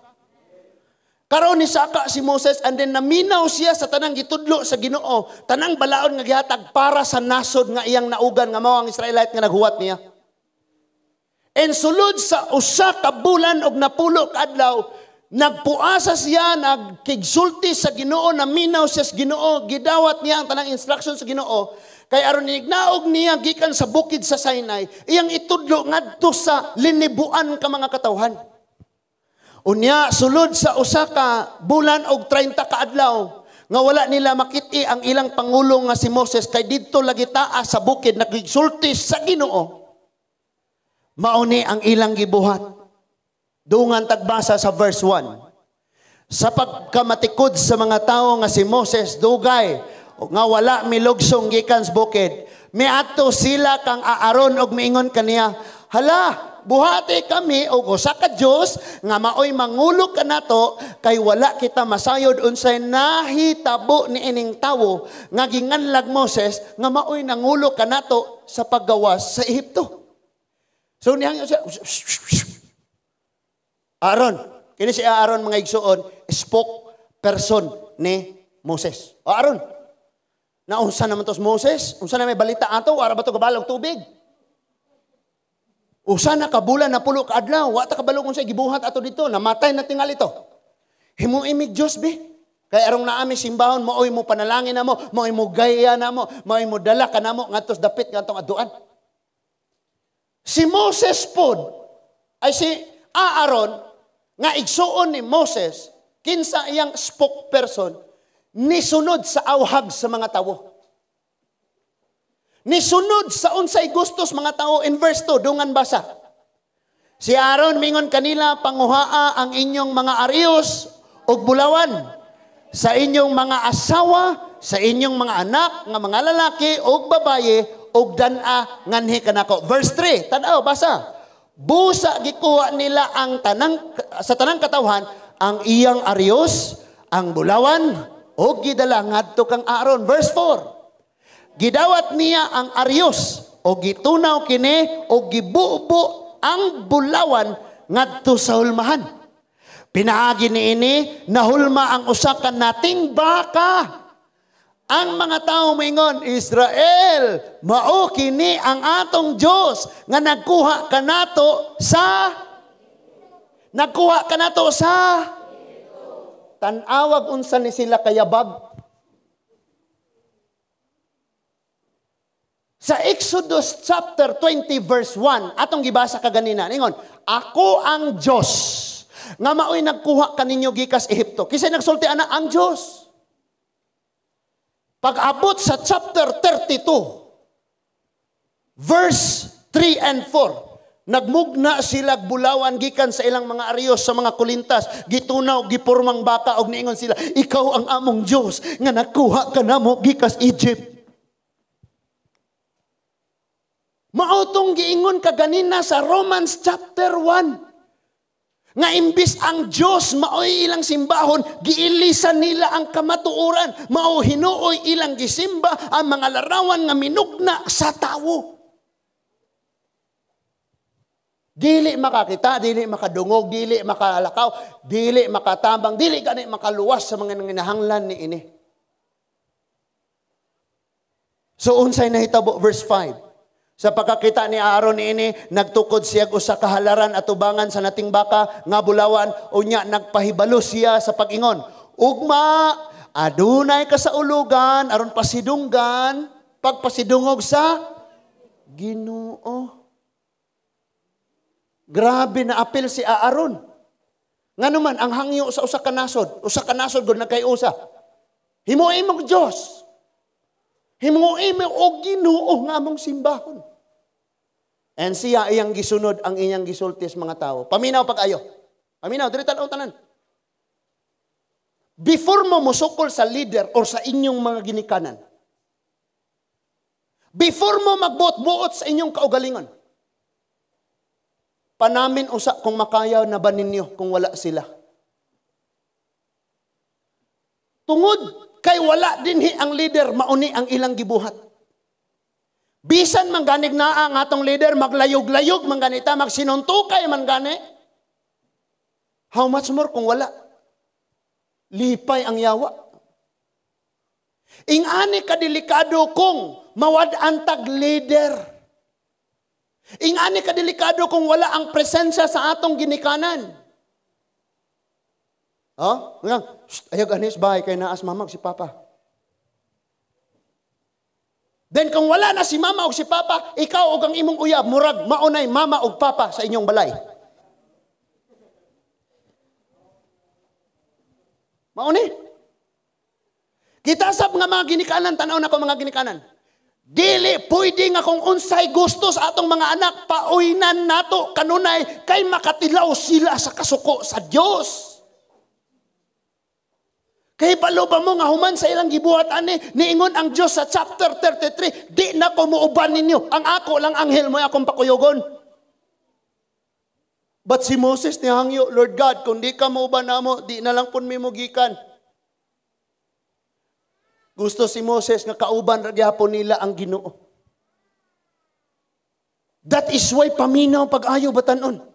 Karon ni saka si Moses and then naminaw siya sa tanang gitudlo sa Ginoo, tanang balaod nga gihatag para sa nasod nga iyang naugan nga mao ang Israelite nga naghuwat niya. And sulod sa usa ka bulan og napulo ka adlaw, nagpuasa siya, nagkigsulti sa Ginoo, naminaw siya sa Ginoo, gidawat niya ang tanang instruction sa Ginoo, kay aron nignaog niya gikan sa bukid sa Sinai, iyang itudlo ngadto sa linibuan ka mga katawhan. Unya sulod sa usa ka bulan og 30 ka adlaw nga wala nila makit-i ang ilang pangulo nga si Moses kay didto lagi taas sa bukid nagsulti sa Ginoo. Mauni ang ilang gibuhat. Dungan tagbasa sa verse 1. Sa pagkamatikod sa mga tawo nga si Moses dugay nga wala milugsong gikan sa bukid, miadto sila kang Aaron og miingon kaniya, "Hala, buhati kami og usa ka Dios nga maoy mangulo kanato kay wala kita masayod unsay nahitabo niining tawo nga ginganlag Moses nga maoy nangulo kanato sa paggawas sa Ehipto." So nihangyo siya, Aaron, kini si Aaron, mga igsuon, spoke person ni Moses. O Aaron, naunsa naman to si Moses? Unsa na may balita ato? Wara ba to kabalog tubig? Usa na ka bulan napulo ka adlaw, wa ta kabalo kung sa gibuhat ato dito, namatay na tingali to. Himuoi mig Dios be. Kay arong naami simbahon, maoy mo panalangin namo, maoy mo gaya namo, maoy mo dala ka namo ngadto sa dapit ngadtong aduan. Si Moses pod, ay si Aaron nga igsuon ni Moses, kinsa iyang spokesperson, nisunod sa awhag sa mga tawo. Nisunod sa unsay gustos mga tao in verse 2, dungan basa. Si Aaron mingon kanila, "Panguhaa ang inyong mga arios ug bulawan sa inyong mga asawa, sa inyong mga anak nga mga lalaki ug babaye ug dan-a nganhi kanako." Verse 3, tan-aw basa. Busa gikuha nila ang tanang sa tanang katawhan ang iyang arios, ang bulawan ug gidala ngadto kang Aaron. Verse 4. Gidawat niya ang arios o gitunaw kini o gibubo ang bulawan ngadto sa hulmahan. Pinaagi niini nahulma ang usa ka nating baka. Ang mga tao moingon, "Israel, mao kini ang atong Dios nga nagkuha kanato sa." Tan-awag unsa ni sila kayabag. Sa Exodus chapter 20 verse 1, atong gibasa kaganina, ningon, "Ako ang Dios nga maoy nagkuha kaninyo gikas Ehipto." Kinsa nagsulti ana? Ang Dios. Pag-abot sa chapter 32, verse 3 and 4, nagmugna sila bulawan gikan sa ilang mga arios sa mga kulintas, gitunaw, gipurmang baka, og niingon sila, "Ikaw ang among Dios nga nakuha kanamo gikas Egypt." Mautong giingon kaganina sa Romans chapter 1. Nga imbis ang Dios maoy ilang simbahon, giilisan nila ang kamatuoran. Mao hinuoy ilang gisimba ang mga larawan nga minugna sa tawo. Dili makakita, dili makadungog, dili makalakaw, dili makatabang, dili gani makaluwas sa mga nanginahanglan ni ini. So unsay nahitabo verse 5? Sa pagkakita ni Aaron niini, nagtukod siya usa ka halaran at tubangan sa nating baka nga bulawan, unya nagpahibalo siya sa pag-ingon, "Ugma, adunay ka sa ulugan aron pasidunggan, pagpasidungog sa Ginoo." Grabe na apil si Aaron. Ngano man ang hangyo sa usa ka nasod gud nagkay-usa. Himuoi mo Dios. Himuoi mo og Ginoo nga among simbahon. And siya iyang gisunod ang iyang gisulti sa mga tao. Paminaw pag-ayo. Paminaw, diri tan-aw tanan. Before mo mosukol sa leader or sa inyong mga ginikanan, before mo magbuot-buot sa inyong kaugalingon, panamin usa kung makaya na ba ninyo kung wala sila. Tungod kay wala dinhi ang leader, mauni ang ilang gibuhat. Bisan man ganig naa ang atong leader, maglayog-layog man ganita, magsinuntukay man gani. How much more kung wala? Lipay ang yawa. Ingani kadelikado kung mawad-an tag leader. Ingani kadelikado kung wala ang presensya sa atong ginikanan. Oh, ayag anis bahay kay naas mama si papa. Then kung wala na si mama o si papa, ikaw og ang imong uyab murag maunay mama og papa sa inyong balay. Mao ni. Kita sab nga mga ginikanan, tan-aw nako mga ginikanan. Dili pwede nga kung unsay gusto sa atong mga anak, pauynan nato kanunay kay makatilaw sila sa kasuko sa Dios. Kay balo ba mo nga human sa ilang gibuhat ani, niingon ang Dios sa chapter 33, di na ko muuban ninyo, ang ako lang anghel mo akong pakuyogon. But si Moses nihangyo, Lord God, kung di ka muuban namo, di na lang pun mi mogikan. Gusto si Moses nga kauban ra gyapon nila ang Ginoo. That is why paminaw pag-ayo batanon.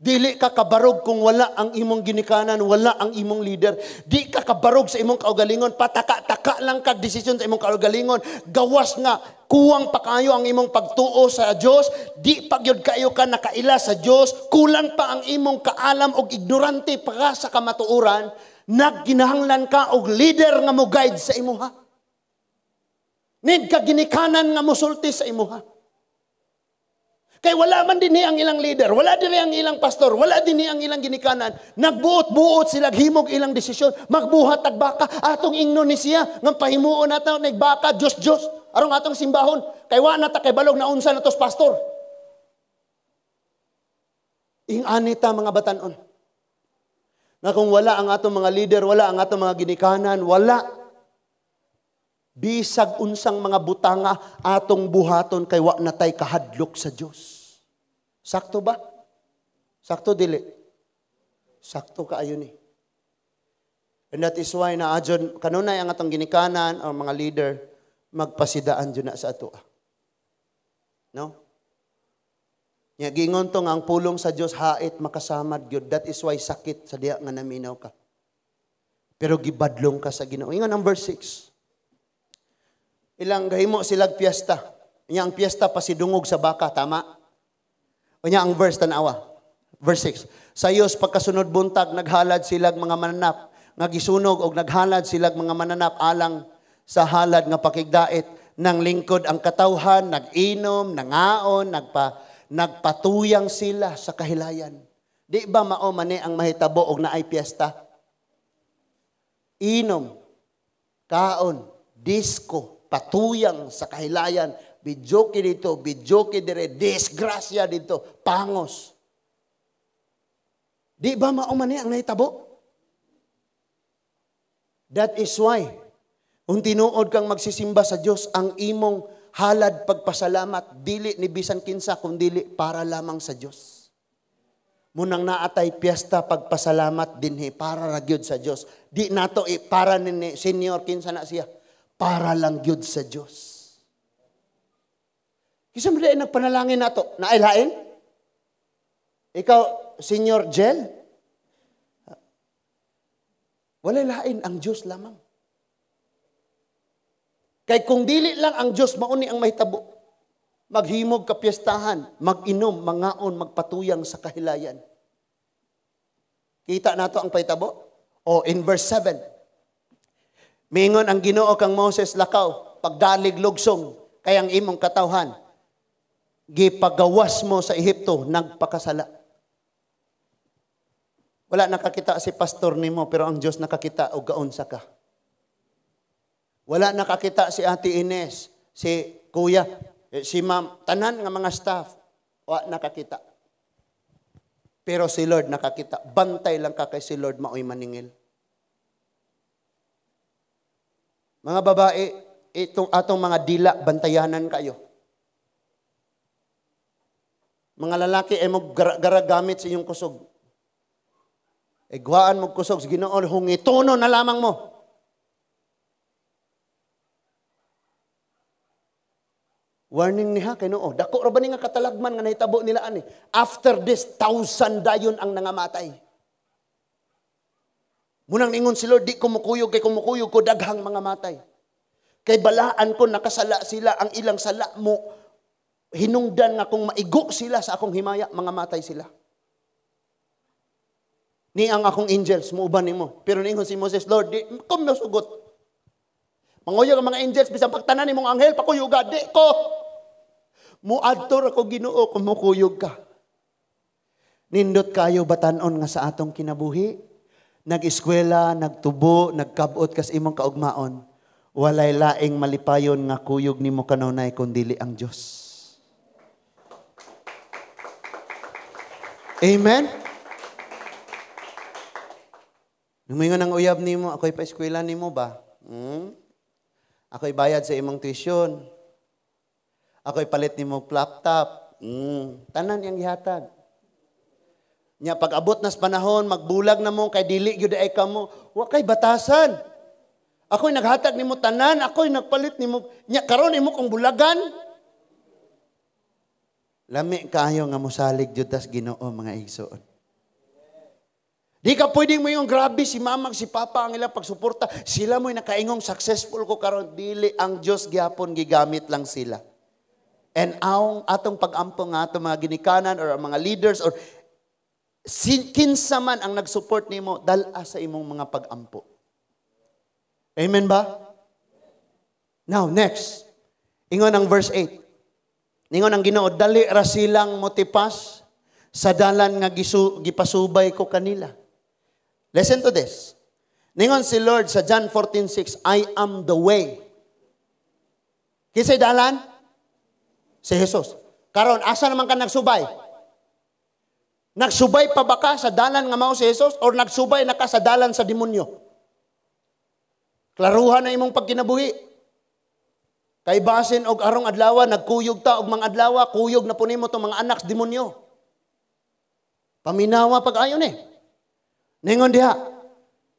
Dili ka kabarog kung wala ang imong ginikanan, wala ang imong leader. Di ka kabarog sa imong kaugalingon, pataka-taka lang kag desisyon sa imong kaugalingon. Gawas nga kuwang pa kayo ang imong pagtuo sa Dios, di pa gyud kayo ka nakaila sa Dios, kulang pa ang imong kaalam og ignorante pa ka sa kamatuoran, nagginahanglan ka og leader nga mo guide sa imuha. Need ka ginikanan nga mosulti sa imuha. Kay wala man dinhi ang ilang leader, wala dinhi ang ilang pastor, wala dinhi ang ilang ginikanan. Nagbuot-buot sila, himog ilang desisyon, magbuhat tag baka, atong ingnon ni siya, nga pahimuon nato nagbaka, Dios Dios, arong atong simbahon. Kay wa na ta kay balog na unsa na tos pastor. Ing-ani ta mga batan-on. Nga kung wala ang atong mga leader, wala ang atong mga ginikanan, wala bisag unsang mga butanga atong buhaton kay wa na tay kahadlok sa Dios. Sakto ba? Sakto dili? Sakto kaayo ni. And that is why na adyon kanunay ang atong ginikanan o mga leader magpasidaan jud na sa atoa. No? Nya giingon to nga ang pulong sa Dios hait makasamad gyud. That is why sakit sa diha nga naminaw ka. Pero gibadlong ka sa Ginoo. Ingon ang verse 6. Ilang gahimo silag piyesta. Unya ang piyesta pasidungog sa baka, tama? Unya ang verse tanawa. Verse 6. Sayos pagkasunod buntag naghalad silag mga mananap nga gisunog og naghalad silag mga mananap alang sa halad nga pakigdait nang lingkod ang katawhan, nag-inom, nangaon, nagpatuyang sila sa kahilayan. Di ba mao man ang mahitabo og naay piyesta? Inom, kaon, disco, patuyang sa kahilayan, bidyoke dito, bidyoke dire, disgrasya dito, pangos. Di ba mao man ang nahitabo? That is why, kung tinuod kang magsisimba sa Dios, ang imong halad pagpasalamat, dili ni bisan kinsa, kung dili para lamang sa Dios. Munang naatay piyesta pagpasalamat dinhi para ra gyud sa Dios. Di nato para ni senior kinsa na siya. Para lang gyud sa Dios. Kinsa man diay nagpanalangin nato? Naay lain? Ikaw, Senior Jel? Walay lain, ang Dios lamang. Kay kung dili lang ang Dios mauni ang mahitabo. Maghimog ka piyestahan, mag-inom, mangaon, magpatuyang sa kahilayan. Kita nato ang pahitabo? O in verse 7. Mingon ang Ginoo kang Moses, lakaw, pagdalig lugsong, kay ang imong katawhan, gipagawas mo sa Ehipto, nagpakasala. Wala nakakita si pastor nimo, pero ang Dios nakakita og gaunsa ka. Wala nakakita si Ate Ines, si Kuya, si Ma'am, tanan nga mga staff, wala nakakita. Pero si Lord nakakita. Bantay lang ka kay si Lord maoy maningil. Mga babae, itong atong mga dila, bantayanan kayo. Mga lalaki, ay mo garagamit sa inyong kusog. Igwaan mo kusog sa Ginoo, hungitono na lamang mo. Warning niya kay Noo. Dako ra ba ni nga katalagman nga nahitabo nila ani? After this, 1,000 dayon ang nangamatay. Munang ningon si Lord, di ko mukuyog, kay kumukuyog ko daghang mga matay. Kay balaan ko nakasala sila, ang ilang sala mo, hinungdan nga kung maigo sila sa akong himaya, mga matay sila. Ni ang akong angels, muuban nimo. Pero ningon si Moses, Lord, di ko masugot. Manguyog ang mga angels, bisan pagtanan nimong anghel, pakuyuga, di ko. Muadto ra ko Ginoo kung mukuyog ka. Nindot kayo batan-on nga sa atong kinabuhi. Nag-eskwela, nagtubo, nagkabot kas imong kaugmaon. Walay laing malipayon nga kuyog nimo kanunay kun dili ang Dios. Amen? Lumingon ang uyab nimo, ako'y pa-eskwela nimo ba? Ako'y bayad sa imong tuition. Ako'y palit nimo laptop. Tanan yang gihatag. Nya pag abot nas panahon, magbulag na mo kay dili gyud ay kamo, wa kay batasan. Ako'y naghatag nimo tanan, ako'y nagpalit nimo. Nya karon imo kong bulagan. Lami kaayo nga mosalig jud tas Ginoo mga igsoon. Di ka pwedeng mo yung grabe si mama, si papa ang ilang pagsuporta. Sila mo'y nakaingong successful ko karon. Dili ang Dios gyapon gigamit lang sila. And ang atong pag-ampo nga atong mga ginikanan or ang mga leaders or kinsa man ang nag-support nimo, dal-a sa imong mga pag-ampo. Amen ba? Now, next. Ingon ang verse 8. Ingon ang Ginoo, dali ra silang motipas sa dalan nga gipasubay ko kanila. Listen to this. Ningon si Lord sa John 14:6, I am the way. Kinsay dalan? Si Jesus. Karon asa naman ka nagsubay? Nagsubay pa ba ka sa dalan nga mao si Jesus or nagsubay na ka sa dalan sa demonyo? Klaruhan na imong pagkinabuhi. Kay basin og arong adlaw, nagkuyog ta og mga adlaw, kuyog na po nimo tong mga anak sa demonyo. Paminawa pag-ayon eh. Ningon diha,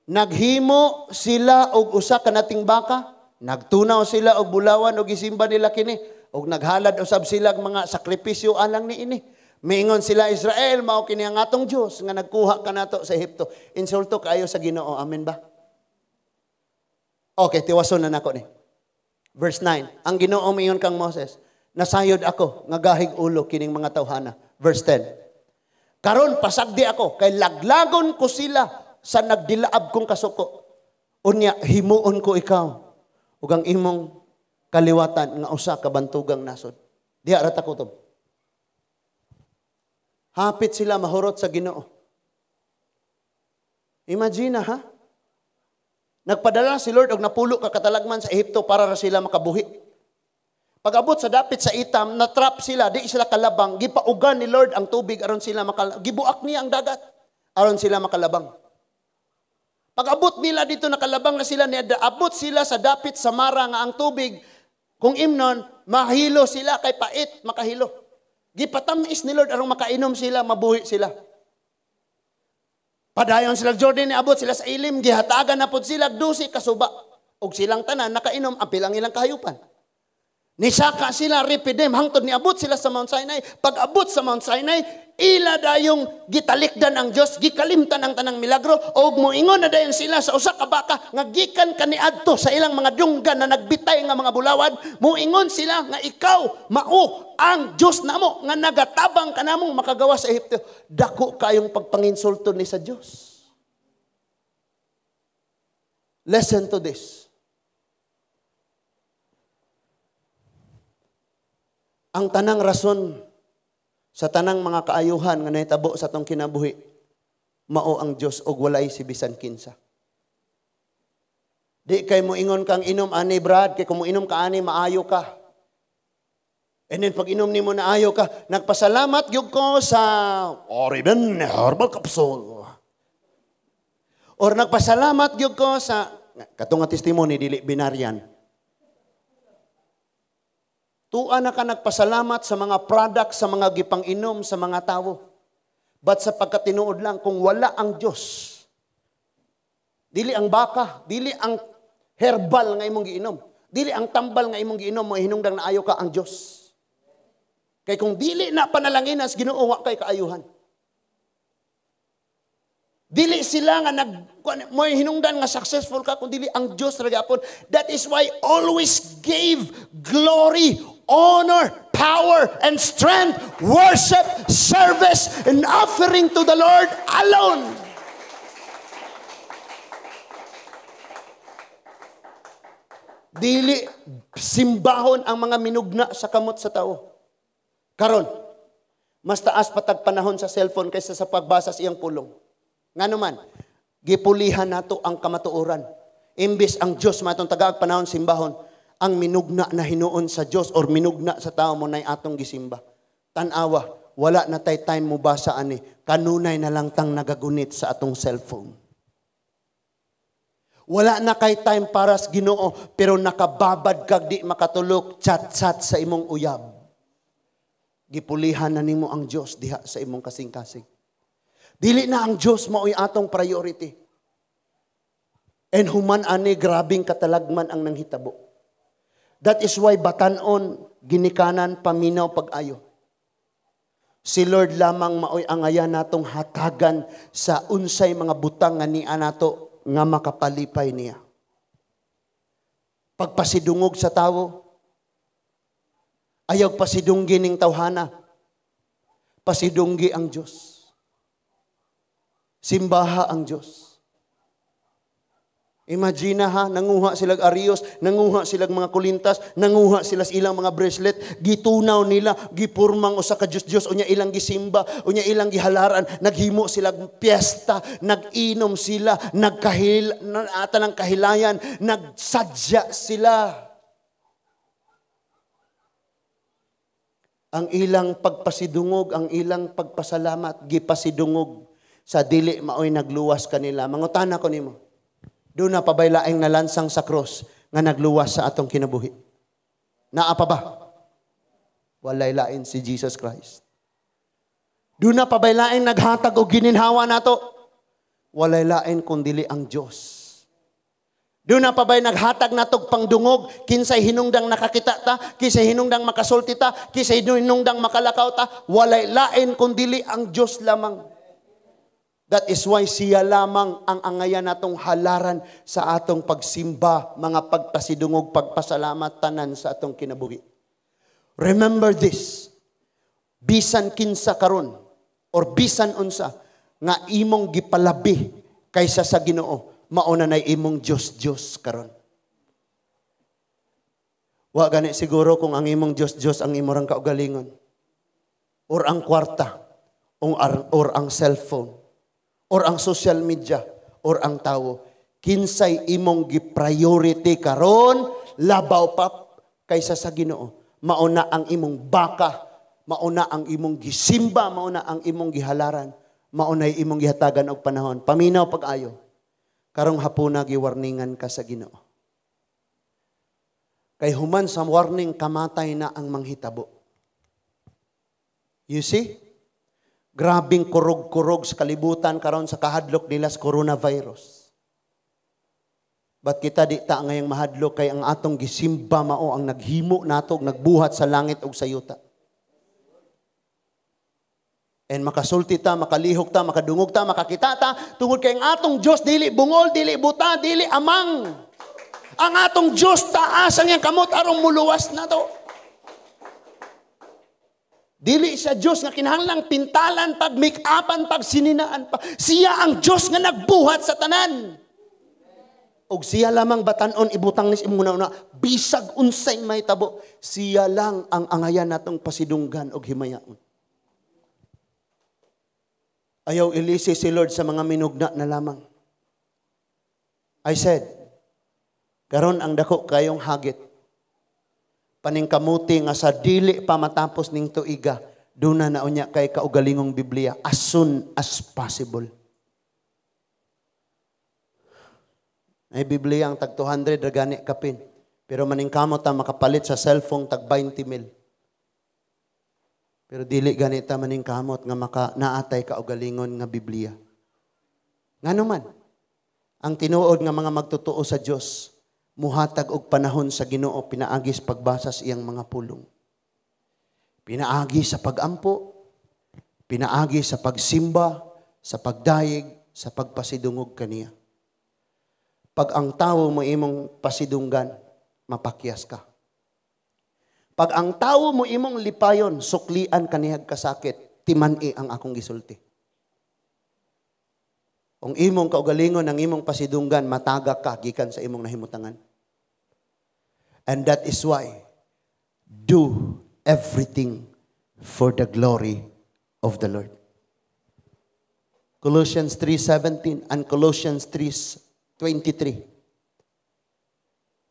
naghimo sila og usa ka nating baka, nagtunaw sila og bulawan og gisimba nila kini, og naghalad usab sila og mga sakripisyo alang niini. Miingon sila, Israel, mao kini ang atong Dios nga nagkuha kanato sa Ehipto. Insulto kaayo sa Ginoo, amen ba? Okay, tiwason na nako ni. Verse 9, ang Ginoo miingon kang Moses, nasayod ako nga gahig ulo kining mga tawhana. Verse 10. Karon pasagdi ako kay laglagon ko sila sa nagdilaab kong kasuko. Unya himuon ko ikaw ug ang imong kaliwatan nga usa ka bantugang nasod. Diha ra ta kutob. Hapit sila mahurot sa Ginoo. Imagine ha? Nagpadala si Lord og napulo ka katalagman sa Ehipto para ra sila makabuhi. Pag-abot sa dapit sa Itam, natrap sila, di sila kalabang, gipaugan ni Lord ang tubig aron sila gibuak niya ang dagat aron sila makalabang. Pag-abot nila dito nakalabang na sila, abot sila sa dapit sa Mara nga ang tubig, kung imnon, mahilo sila kay pait, makahilo. Gipatamis ni Lord aron makainom sila, mabuhi sila. Padayon sila Jordan, niabot sila sa ilim, gihatagan na pod sila 12 kasuba. Og silang tanan nakainom apil ang ilang kahayupan. Nisaka sila Rephidim hangtod niabot sila sa Mount Sinai. Pag-abot sa Mount Sinai, ila dayong gitalikdan ang Dios, gikalimtan ang tanang milagro, og moingon na dayon sila sa usa ka baka nga gikan kaniadto sa ilang mga dunggan na nagbitay nga mga bulawad, moingon sila nga ikaw mao ang Dios namo nga nagatabang kanamong makagawa sa Ehipto. Dako kayong pagpanginsulto ni sa Dios. Listen to this. Ang tanang rason sa tanang mga kaayuhan nga nahitabo sa atong kinabuhi, mao ang Dios og walay si bisan kinsa. Di kay moingon kang inom ani Brad, kay kung moinom ka ani maayo ka. And then pag inom nimo na ayo ka, nagpasalamat gyud ko sa Oriben Herbal Capsule. Or nagpasalamat gyud ko sa katong testimony dili binaryan. Tuwa na ka nagpasalamat sa mga product, sa mga gipang-inom, sa mga tawo. But sa pagkatinuod lang, kung wala ang Diyos, dili ang baka, dili ang herbal nga imong giinom, dili ang tambal nga imong giinom, mo hinungdang naayo ka ang Diyos. Kay kung dili na panalangin as Ginoo, wa kay kaayuhan. Dili sila nga mo hinungdan nga successful ka, kung dili ang Diyos ra gyapon. That is why always gave glory, honor, power, and strength, worship, service, and offering to the Lord alone. Dili simbahon ang mga minugna sa kamot sa tao. Karon, mas taas patag panahon sa cellphone kaysa sa pagbasa sa iyang pulong. Ngano man, Gipulihan nato ang kamatuoran. Imbis ang Dios matong tagaag panahon simbahon, ang minugna na hinuon sa Dios or minugna sa tao mo nay atong gisimba. Tan-awa, wala na tay time mo basa ani. Kanunay na lang tang nagagunit sa atong cellphone. Wala na kay time para sa Ginoo, pero nakababad kag di makatulog, chat-chat sa imong uyab. Gipulihan na nimo ang Dios diha sa imong kasing-kasing. Dili na ang Dios mao'y atong priority. And human ani, grabing katalagman ang nanghitabo. That is why, batanon, ginikanan, paminaw pag-ayo. Si Lord lamang maoy angayan natong hatagan sa unsay mga butang nga niya nato nga makapalipay niya. Pagpasidungog sa tawo, ayaw pasidunggi ning tawhana. Pasidunggi ang Diyos. Simbaha ang Diyos. Imagine ha, nanguha silag arios, nanguha silag mga kulintas, nanguha sila sa ilang mga bracelet, gitunaw nila, gipurmang usa ka Diyos-Diyos, unya ilang gisimba, unya ilang gihalaran, naghimo sila piyesta, nag-inom sila, nagkahil, ata ng kahilayan, nagsadya sila. Ang ilang pagpasidungog, ang ilang pagpasalamat, gipasidungog sa dili maoy nagluwas kanila. Mangutana ko nimo. Doon na pabay laing nalansang sa cross nga nagluwas sa atong kinabuhi? Naa pa ba? Walay lain si Jesus Christ. Doon na pabay laing naghatag og gininhawa nato? Walay lain kundili ang Dios. Doon na pabay naghatag natog pangdungog, kinsay hinungdang nakakita ta, kinsay hinungdang makasulti ta, kinsay hinungdang makalakaw ta, walay lain kundili ang Dios lamang. That is why siya lamang ang angayan natong halaran sa atong pagsimba, mga pagpasidungog, pagpasalamat, tanan sa atong kinabuhi. Remember this, bisan kinsa karon or bisan unsa nga imong gipalabi kaysa sa Ginoo, mauna nay imong Dios-Dios karon. Wa gani siguro kung ang imong Dios-Dios ang imong kaugalingon or ang kwarta or ang cellphone or ang social media, or ang tawo. Kinsay imong gi-priority karon labaw pa kaysa sa Ginoo. Mauna ang imong baka, mauna ang imong gisimba, mauna ang imong gihalaran, maunay imong gihatagan og panahon. Paminaw pag-ayo. Karong hapuna giwarningan ka sa Ginoo. Kay human sa warning, kamatay na ang manghitabo. You see? Grabing kurog-kurog sa kalibutan karon sa kahadlok nila sa coronavirus. But kita di ta ngayong mahadlok kay ang atong gisimba mao ang naghimo nato, nagbuhat sa langit ug sa yuta. And makasulti ta, makalihok ta, makadungog ta, makakita ta, tungod kay ang atong Dios dili bungol, dili buta, dili amang. Ang atong Dios taas ang iyang kamot aron muluwas nato. Dili siya Diyos nga kinahanglang pintalan, pag make-upan, pag sininaan pa. Siya ang Diyos nga nagbuhat sa tanan. Og siya lamang batanon ibutang nis imong una, bisag unsay may tabo, siya lang ang angayan natong pasidunggan og himayaon. Ayaw ilisi si Lord sa mga minugna na lamang. I said, karon ang dako kayong hagit. Paningkamuti nga sa dili pa matapos ning tuiga, duna na unya kay kaugalingong Biblia as soon as possible. Ay Biblia ang tag 200 ra gani kapin. Pero maningkamot ta makapalit sa cellphone tag 20 mil. Pero dili gani ta maningkamot nga maka naatay kaugalingon nga Biblia. Ngano man, ang tinuod nga mga magtotoo sa Dios muhatag og panahon sa Ginoo pinaagi sa pagbasa sa iyang mga pulong. Pinaagi sa pagampo, pinaagi sa pagsimba, sa pagdayeg, sa pagpasidungog kaniya. Pag ang tawo mo imong pasidunggan, mapakyas ka. Pag ang tawo mo imong lipayon, suklian kanihag kasakit, timan-i ang akong gisulti. Kung imong kaugalingon ang imong pasidunggan, mataga ka gikan sa imong nahimutangan. And that is why, do everything for the glory of the Lord. Colossians 3:17 and Colossians 3:23.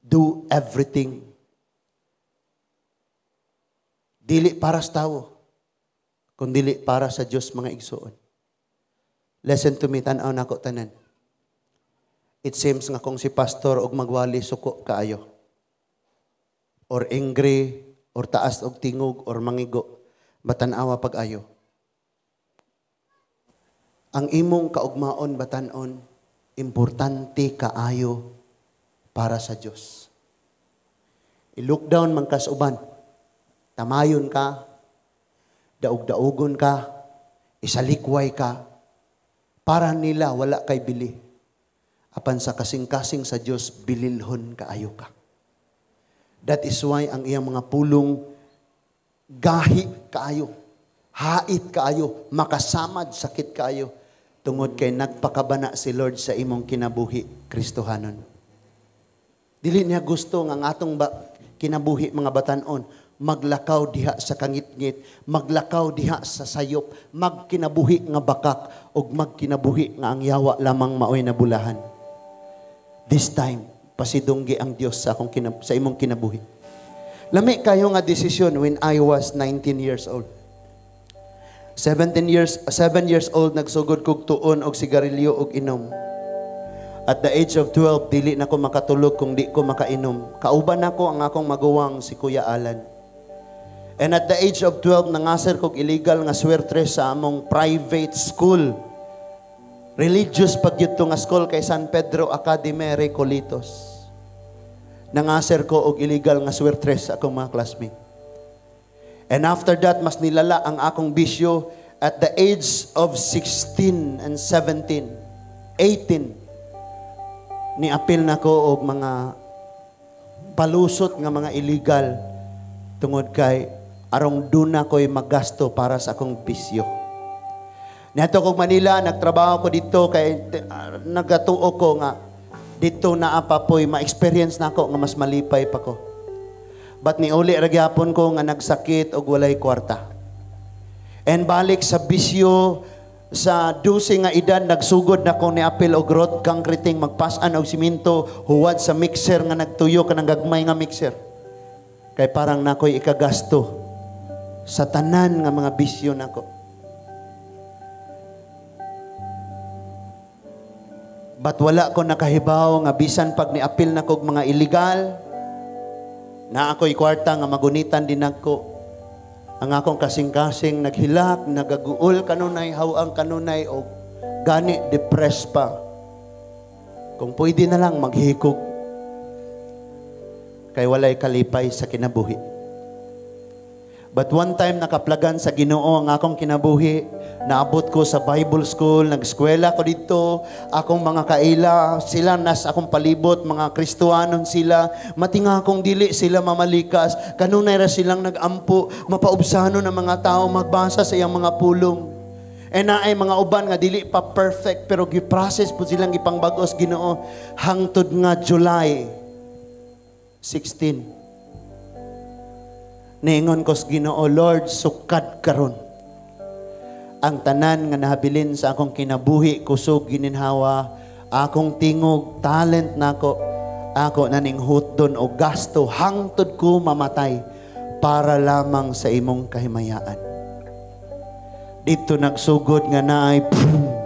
Do everything. Dili para sa tawo, kundili para sa Dios, mga igsuon. Listen to me, tan-aw nako tanan. It seems nga kung si pastor og magwali, suko kaayo. Or angry, or taas og tingog, or mangigo. Batan-awa pag-ayo. Ang imong kaugmaon, batan-on, importante kaayo para sa Dios. I-look down man kas uban. Tamayon ka, daog-daugon ka, isalikway ka, para nila wala kay bili. Apan sa kasing-kasing sa Dios, bililhon kaayo ka. That is why ang iyang mga pulong gahi kaayo, hait kaayo, makasamad, sakit kaayo, tungod kay nagpakabana si Lord sa imong kinabuhi, Kristohanon. Dili niya gusto nga ang atong kinabuhi, mga batanon, maglakaw diha sa kangitngit, maglakaw diha sa sayop, magkinabuhi nga bakak, ug magkinabuhi nga ang yawa lamang maoy nabulahan. This time, pasidunggi ang Dios sa imong kinabuhi. Lami kayo nga desisyon when I was 19 years old. 17 years, 7 years old, nagsugod kog tuon og sigarilyo og inom. At the age of 12, dili na ko makatulog kung di ko makainom. Kauban nako ang akong maguwang, si Kuya Alan. And at the age of 12, nangaser kog illegal nga swertre sa among private school. Religious pag to nga school kay San Pedro Academy, Recoletos. Nangaser ko og illegal nga swertre sa akong mga classmate. And after that, mas nilala ang akong bisyo at the age of 16 and 17, 18. Ni-apil na ko og mga palusot nga mga illegal tungod kay arong duna ko'y magasto para sa akong bisyo. Niadto kog Manila, nagtrabaho ko dito kay nagatuo ko nga dito naa pa po'y ma-experience nako nga mas malipay pa ko. But niuli ra gyapon ko nga nagsakit og walay kwarta. And balik sa bisyo sa 12 nga edad, nagsugod na ko niapil og road concreting, magpasan og simento huwad sa mixer nga nagtuyo, kanang gagmay nga mixer. Kay parang nakoy ikagasto sa tanan nga mga bisyo nako. But wala ko nakahibaw nga bisan pag niapil na kog mga illegal, na ako'y kwarta nga magunitan din nagko. Ang akong kasing-kasing naghilak, nagaguol kanunay, hawang kanunay, o gani depressed pa. Kung pwede na lang maghikog, kay walay kalipay sa kinabuhi. But one time nakaplagan sa Ginoo ang akong kinabuhi, naabot ko sa Bible school, nag-eskwela ko dito, akong mga kaila, sila nas akong palibot, mga Kristohanon sila, matinga akong dili sila mamalikas, kanunay ra silang nag-ampo, mapaubsano ng mga tao, magbasa sa iyang mga pulong. E naay mga uban nga dili pa perfect, pero gi-process po silang gipangbag-os Ginoo hangtod nga July 16. Niingon ko sa Ginoo, "Lord, sukad karon. Ang tanan nga nahabilin sa akong kinabuhi, kusog, gininhawa, akong tingog, talent nako, ako naning hutdon o gasto hangtod ko mamatay para lamang sa imong kahimayaan." Dito nagsugod nga naay pum,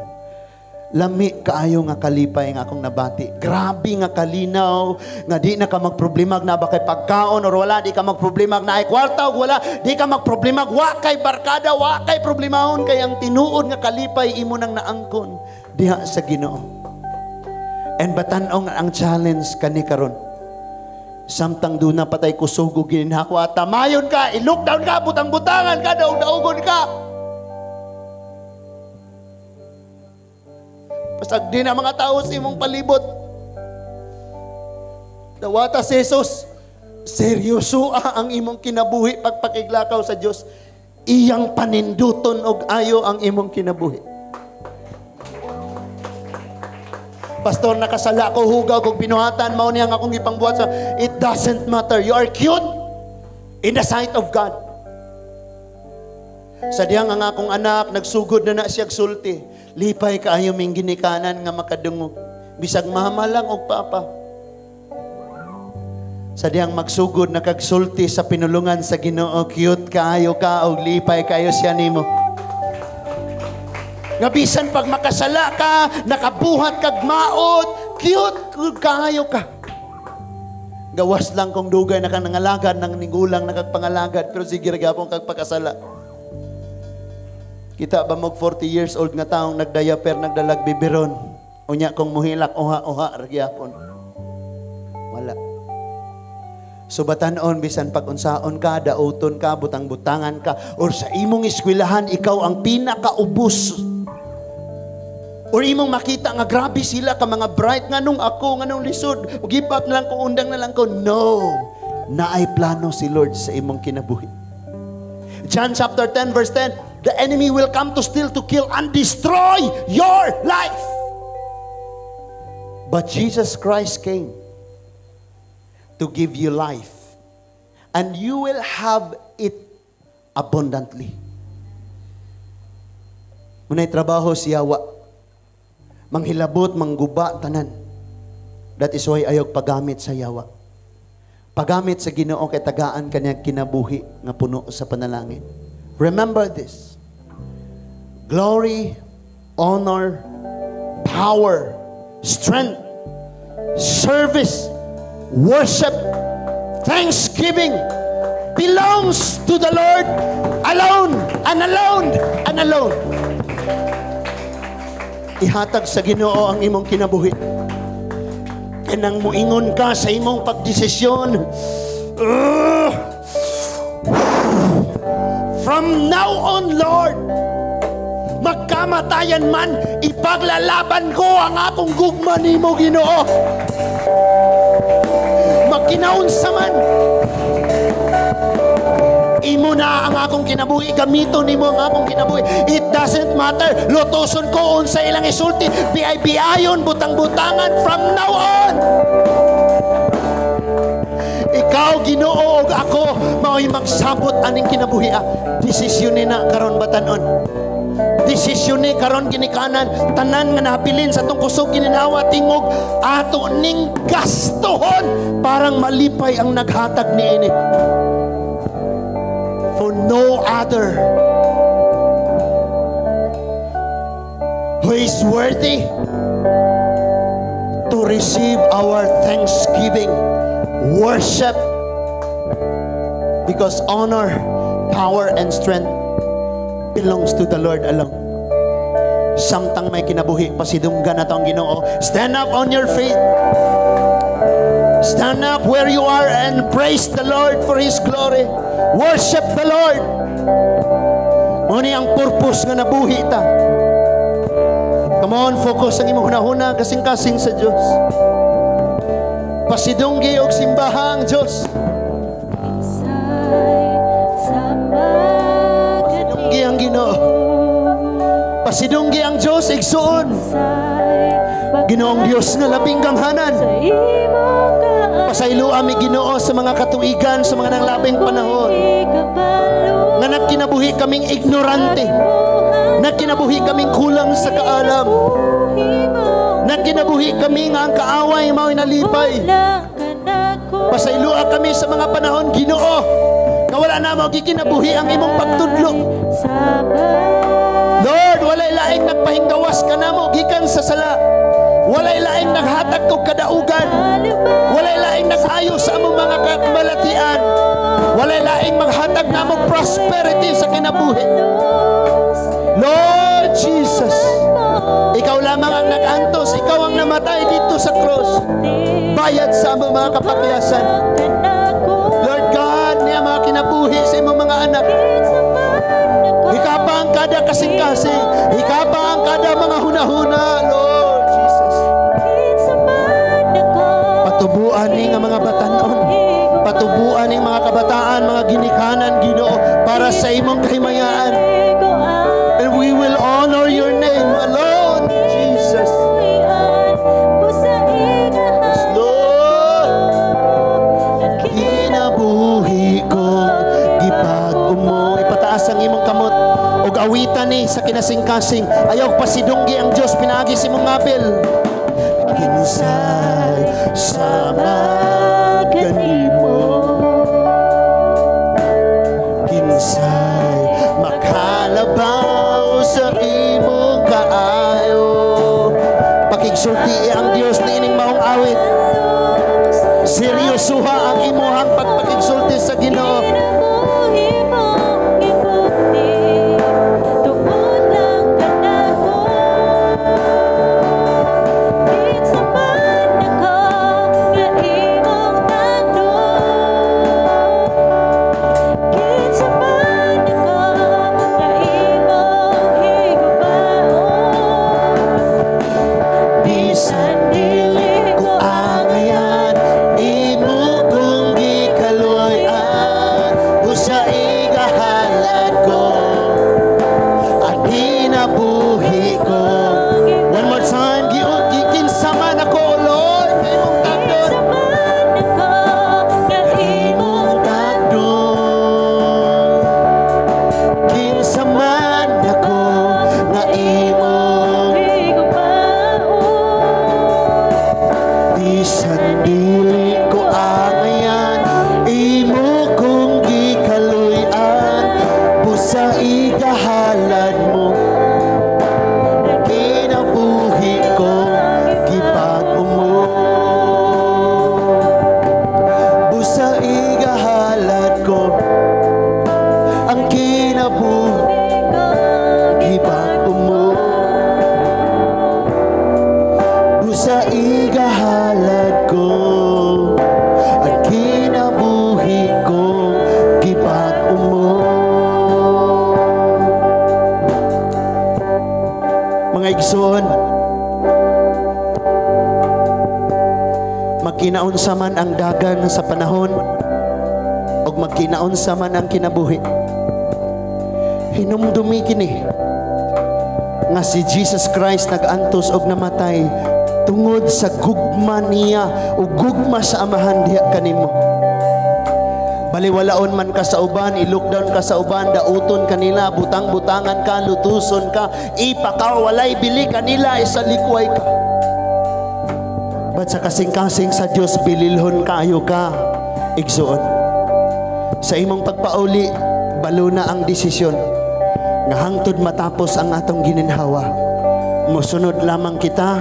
lami kaayo nga kalipay nga akong nabati. Grabe nga kalinaw nga di na ka magproblema na ba kay pagkaon or wala, di ka magproblema na ay kwarta o wala, di ka magproblema wa kay barkada, wa kay problemahon, kay ang tinuod nga kalipay imo nang naangkon diha sa Ginoo. And batan-ong ang challenge kani karon. Samtang duna patay kusog ug gininhawa, tamayon ka, i-lockdown ka, butang-butangan ka, daog-daogon ka. Pasag din ang mga tao sa imong palibot. Dawata si Jesus, seryoso ang imong kinabuhi pagpakiglakaw sa Dios. Iyang paninduton og ayo ang imong kinabuhi. Pastor, nakasala ko, hugaw kog binuhatan, mao niya ang akong gipangbuhat sa. It doesn't matter. You are cute in the sight of God. Sa dihang ang akong anak, nagsugod na na siya sulti. Lipay kaayo ming ginikanan nga makadungog. Bisag mama lang og papa. Sa dihang magsugod na kagsulti sa pinulungan sa Ginoo, cute kaayo ka og lipay kaayo siya nimo. Nga bisan pag makasala ka, nakabuhat kag maot, cute kaayo ka. Gawas lang kung dugay na kang nangalagad, nang nigulang na kag pangalagad, pero sige ra gyapon kag pakasala. Kita ba mag 40 years old nga taong nagdiaper, nagdalag biberon? Unya kung muhilak, uha-uha, ra gyapon. Wala. So batanon, bisan pag unsaon ka, dauton ka, butang-butangan ka, or sa imong eskwelahan, ikaw ang pinakaubos. Or imong makita nga grabe sila ka mga bright, nganong ako, nganong lisod, give up na lang ko, undang na lang ko. No! Naay plano si Lord sa imong kinabuhi. John chapter 10 verse 10, "The enemy will come to steal, to kill, and destroy your life. But Jesus Christ came to give you life, and you will have it abundantly." Munay trabaho si yawa. Manghilabot, mangguba, tanan. That is why ayaw paggamit sa yawa. Paggamit sa Ginoo kay tagaan kanya kinabuhi nga puno sa panalangin. Remember this. Glory, honor, power, strength, service, worship, thanksgiving belongs to the Lord alone and alone and alone. Ihatag sa Ginoo ang imong kinabuhi. Kanang muingon ka sa imong pagdesisyon, "Ugh! From now on, Lord, magkamatayan man, ipaglalaban ko ang akong gugma nimo, Ginoo. Magkinaunsa man, imo na ang akong kinabuhi, gamito nimo ang akong kinabuhi. It doesn't matter. Lutuson ko unsa ilang isulti, biay-biayon, butang-butangan, from now on. Ikaw, Ginoo, ug ako mao'y magsabot aning kinabuhi." Ah. Desisyon ni na karon, batanon. Desisyon ni karon, ginikanan, tanan nga nabilin sa atong kusog, gininawa, tingog, ato ning gastuhon parang malipay ang naghatag niini. For no other who is worthy to receive our thanksgiving, worship, because honor, power, and strength belongs to the Lord alone. Samtang may kinabuhi, pasidunggan nato ang Ginoo. Stand up on your feet. Stand up where you are and praise the Lord for His glory. Worship the Lord. Mao ni ang purpose nga nabuhi ta. Come on, focus ang imong hunahuna, kasing-kasing sa Dios. Pasidunggi og simbaha ang Dios. Pasidunggi ang Ginoo. Pasidunggi ang Dios, igsuon. Ginoong Dios nga labing gamhanan. Pasayloa mi, Ginoo, sa mga katuigan, sa mga nanglabing panahon nga nagkinabuhi kaming ignorante. Nagkinabuhi kaming kulang sa kaalam. Nagkinabuhi kami nga ang kaaway mao'y nalipay. Pasayloa kami sa mga panahon, Ginoo, nga wala na mo gikinabuhi ang imong pagtudlo. Lord, walay laing nagpahinggawas kanamo gikan sa sala. Walay laing naghatag og kadaugan. Walay laing nag-ayo sa among mga kamalatian. Walay laing maghatag namo prosperity sa kinabuhi. Lord Jesus, ikaw lamang ang nag-antos, ikaw ang namatay dito sa cross. Bayad sa among mga kapakyasan. Lord God, niya mga kinabuhi sa imong mga anak. Hikapa ang kada kasing-kasing. Hikapa ang kada mga hunahuna, Lord Jesus. Patubuan ni nga mga batanon. Patubuan ni mga kabataan, mga ginikanan, Ginoo, para sa imong kahimayaan. And we will honor your name alone, Jesus. Yes, Lord. Kinabuhi ko gipag-umo. Ipataas ang imong kamot. Awitan ni sa kinasingkasing. Ayaw pasidunggi ang Dios pinaagi sa imong apil. Kinsay sama kanimo, kinsay makalabaw sa imong kaayo? Pakigsulti ang Dios niining maong awit. Seryosuha ang imuhang pagpakigsulti sa Ginoo. Kinabuhi mong gikuti tungod lang kanako. Kinsa man ako nga imong tagdon? Kinsa man ako nga imong higubaon? Bisan dili ko angayan, imo kong gikaluy-an. Busa igahalad ko ang kinabuhi ko. One more time. Kinsa man ako, Lord, nga imong tagdon? Kinsa man ako nga imong Tagdon? Kinsa man ako nga imong higubaon? Bisan dili ko angayan, imo kong gikaluy-an. Busa igahalad mo kinabuhi ko, gibag-o mo. Busa igahalad ko ang kinabuhi, gibag-o mo. Busa igahalad ko ang kinabuhi ko, gibag-o mo. Mga igsoon, magkinaunsa man ang dagan sa panahon o magkinaunsa man ang kinabuhi, hinumdumi kini nga si Jesus Christ nag-antos og namatay tungod sa gugma niya o gugma sa Amahan diha kanimo. Baliwalaon man ka sa uban, i-lockdown ka sa uban, dauton kanila, butang-butangan ka, lutuson ka, ipakawalay bili kanila, isalikway ka. But sa kasing-kasing sa Dios, bililhon kaayo ka, igsuon. Sa imong pagpauli, balo na ang desisyon nga hangtod matapos ang atong gininhawa, musunod lamang kita,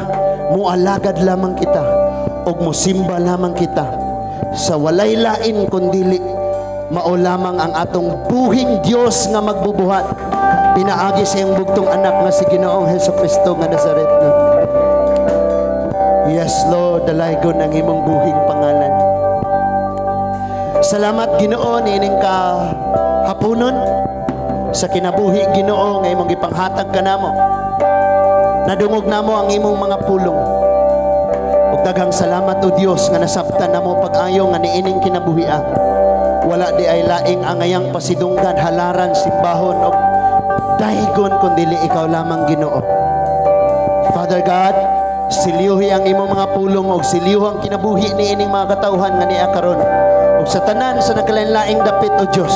mualagad lamang kita, ug musimba lamang kita sa walay lain kundili mao lamang ang atong buhing Dios nga magbubuhat pinaagi sa iyang bugtong anak nga si Ginoong Hesus Kristo nga Nazaret. Yes, Lord, dalaygon ang imong buhing pangalan. Salamat, Ginoo, niining ka hapunon sa kinabuhi, Ginoo, nga imong gipanghatag kanamo. Nadungog namo ang imong mga pulong. Ug daghang salamat, o Dios, nga nasabtan namo pag-ayo nga niining kinabuhia, wala di ay laing angayang pasidunggan, halaran, simbahon og daygon kundili ikaw lamang, Ginoo. Father God, silyuhi ang imong mga pulong og silyuhi ang kinabuhi niining mga katawhan nga niya karon. Ug sa tanan sa nakalain-laing dapit, o Dios,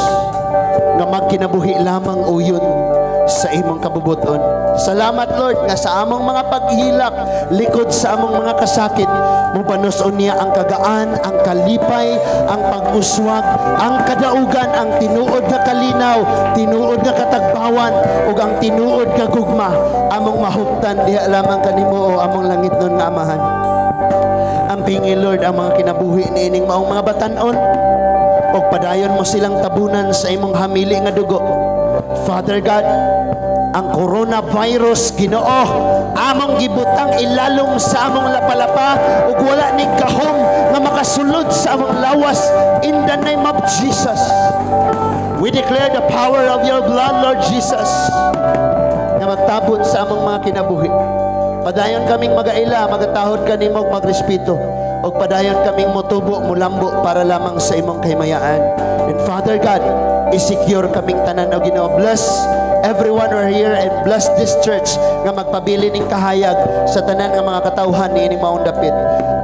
nga magkinabuhi lamang uyon sa imong kabubuton. Salamat, Lord, nga sa among mga paghilak likod sa among mga kasakit, mubanos-on niya ang kagaan, ang kalipay, ang pag-uswag, ang kadaugan, ang tinuod nga kalinaw, tinuod nga katagbawan, ug ang tinuod nga gugma among mahuptan diha lamang kanimo, o among langitnon nga Amahan. Ampingi, Lord, ang mga kinabuhi niining maong mga batanon ug padayon mo silang tabunan sa imong hamili nga dugo. Father God, ang coronavirus, Ginoo, among gibutang ilalom sa among lapalapa ug wala ni gahom nga makasulod sa among lawas in the name of Jesus. We declare the power of your blood, Lord Jesus, nga magtabon sa among mga kinabuhi. Padayon kaming magaila, magatahod kanimo ug magrespeto. Ug padayon kaming motubo, mulambo para lamang sa imong kahimayaan. And Father God, i-secure kaming tanan, o Ginoo. Bless everyone who are here and bless this church nga magpabili ning kahayag sa tanan nga mga katawhan niining maong dapit.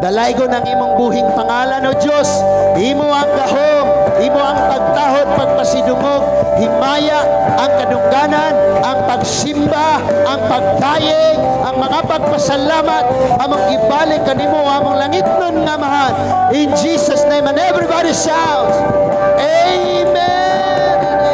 Dalaygon ang imong buhing pangalan, O Dios. Imo ang gahom, imo ang pagtahod, pagpasidungog, himaya, ang kadungganan, ang pagsimba, ang pagdayeg, ang mga pagpasalamat, among ibalik kanimo, among langitnon nga Amahan. In Jesus' name, and everybody shouts, "Amen."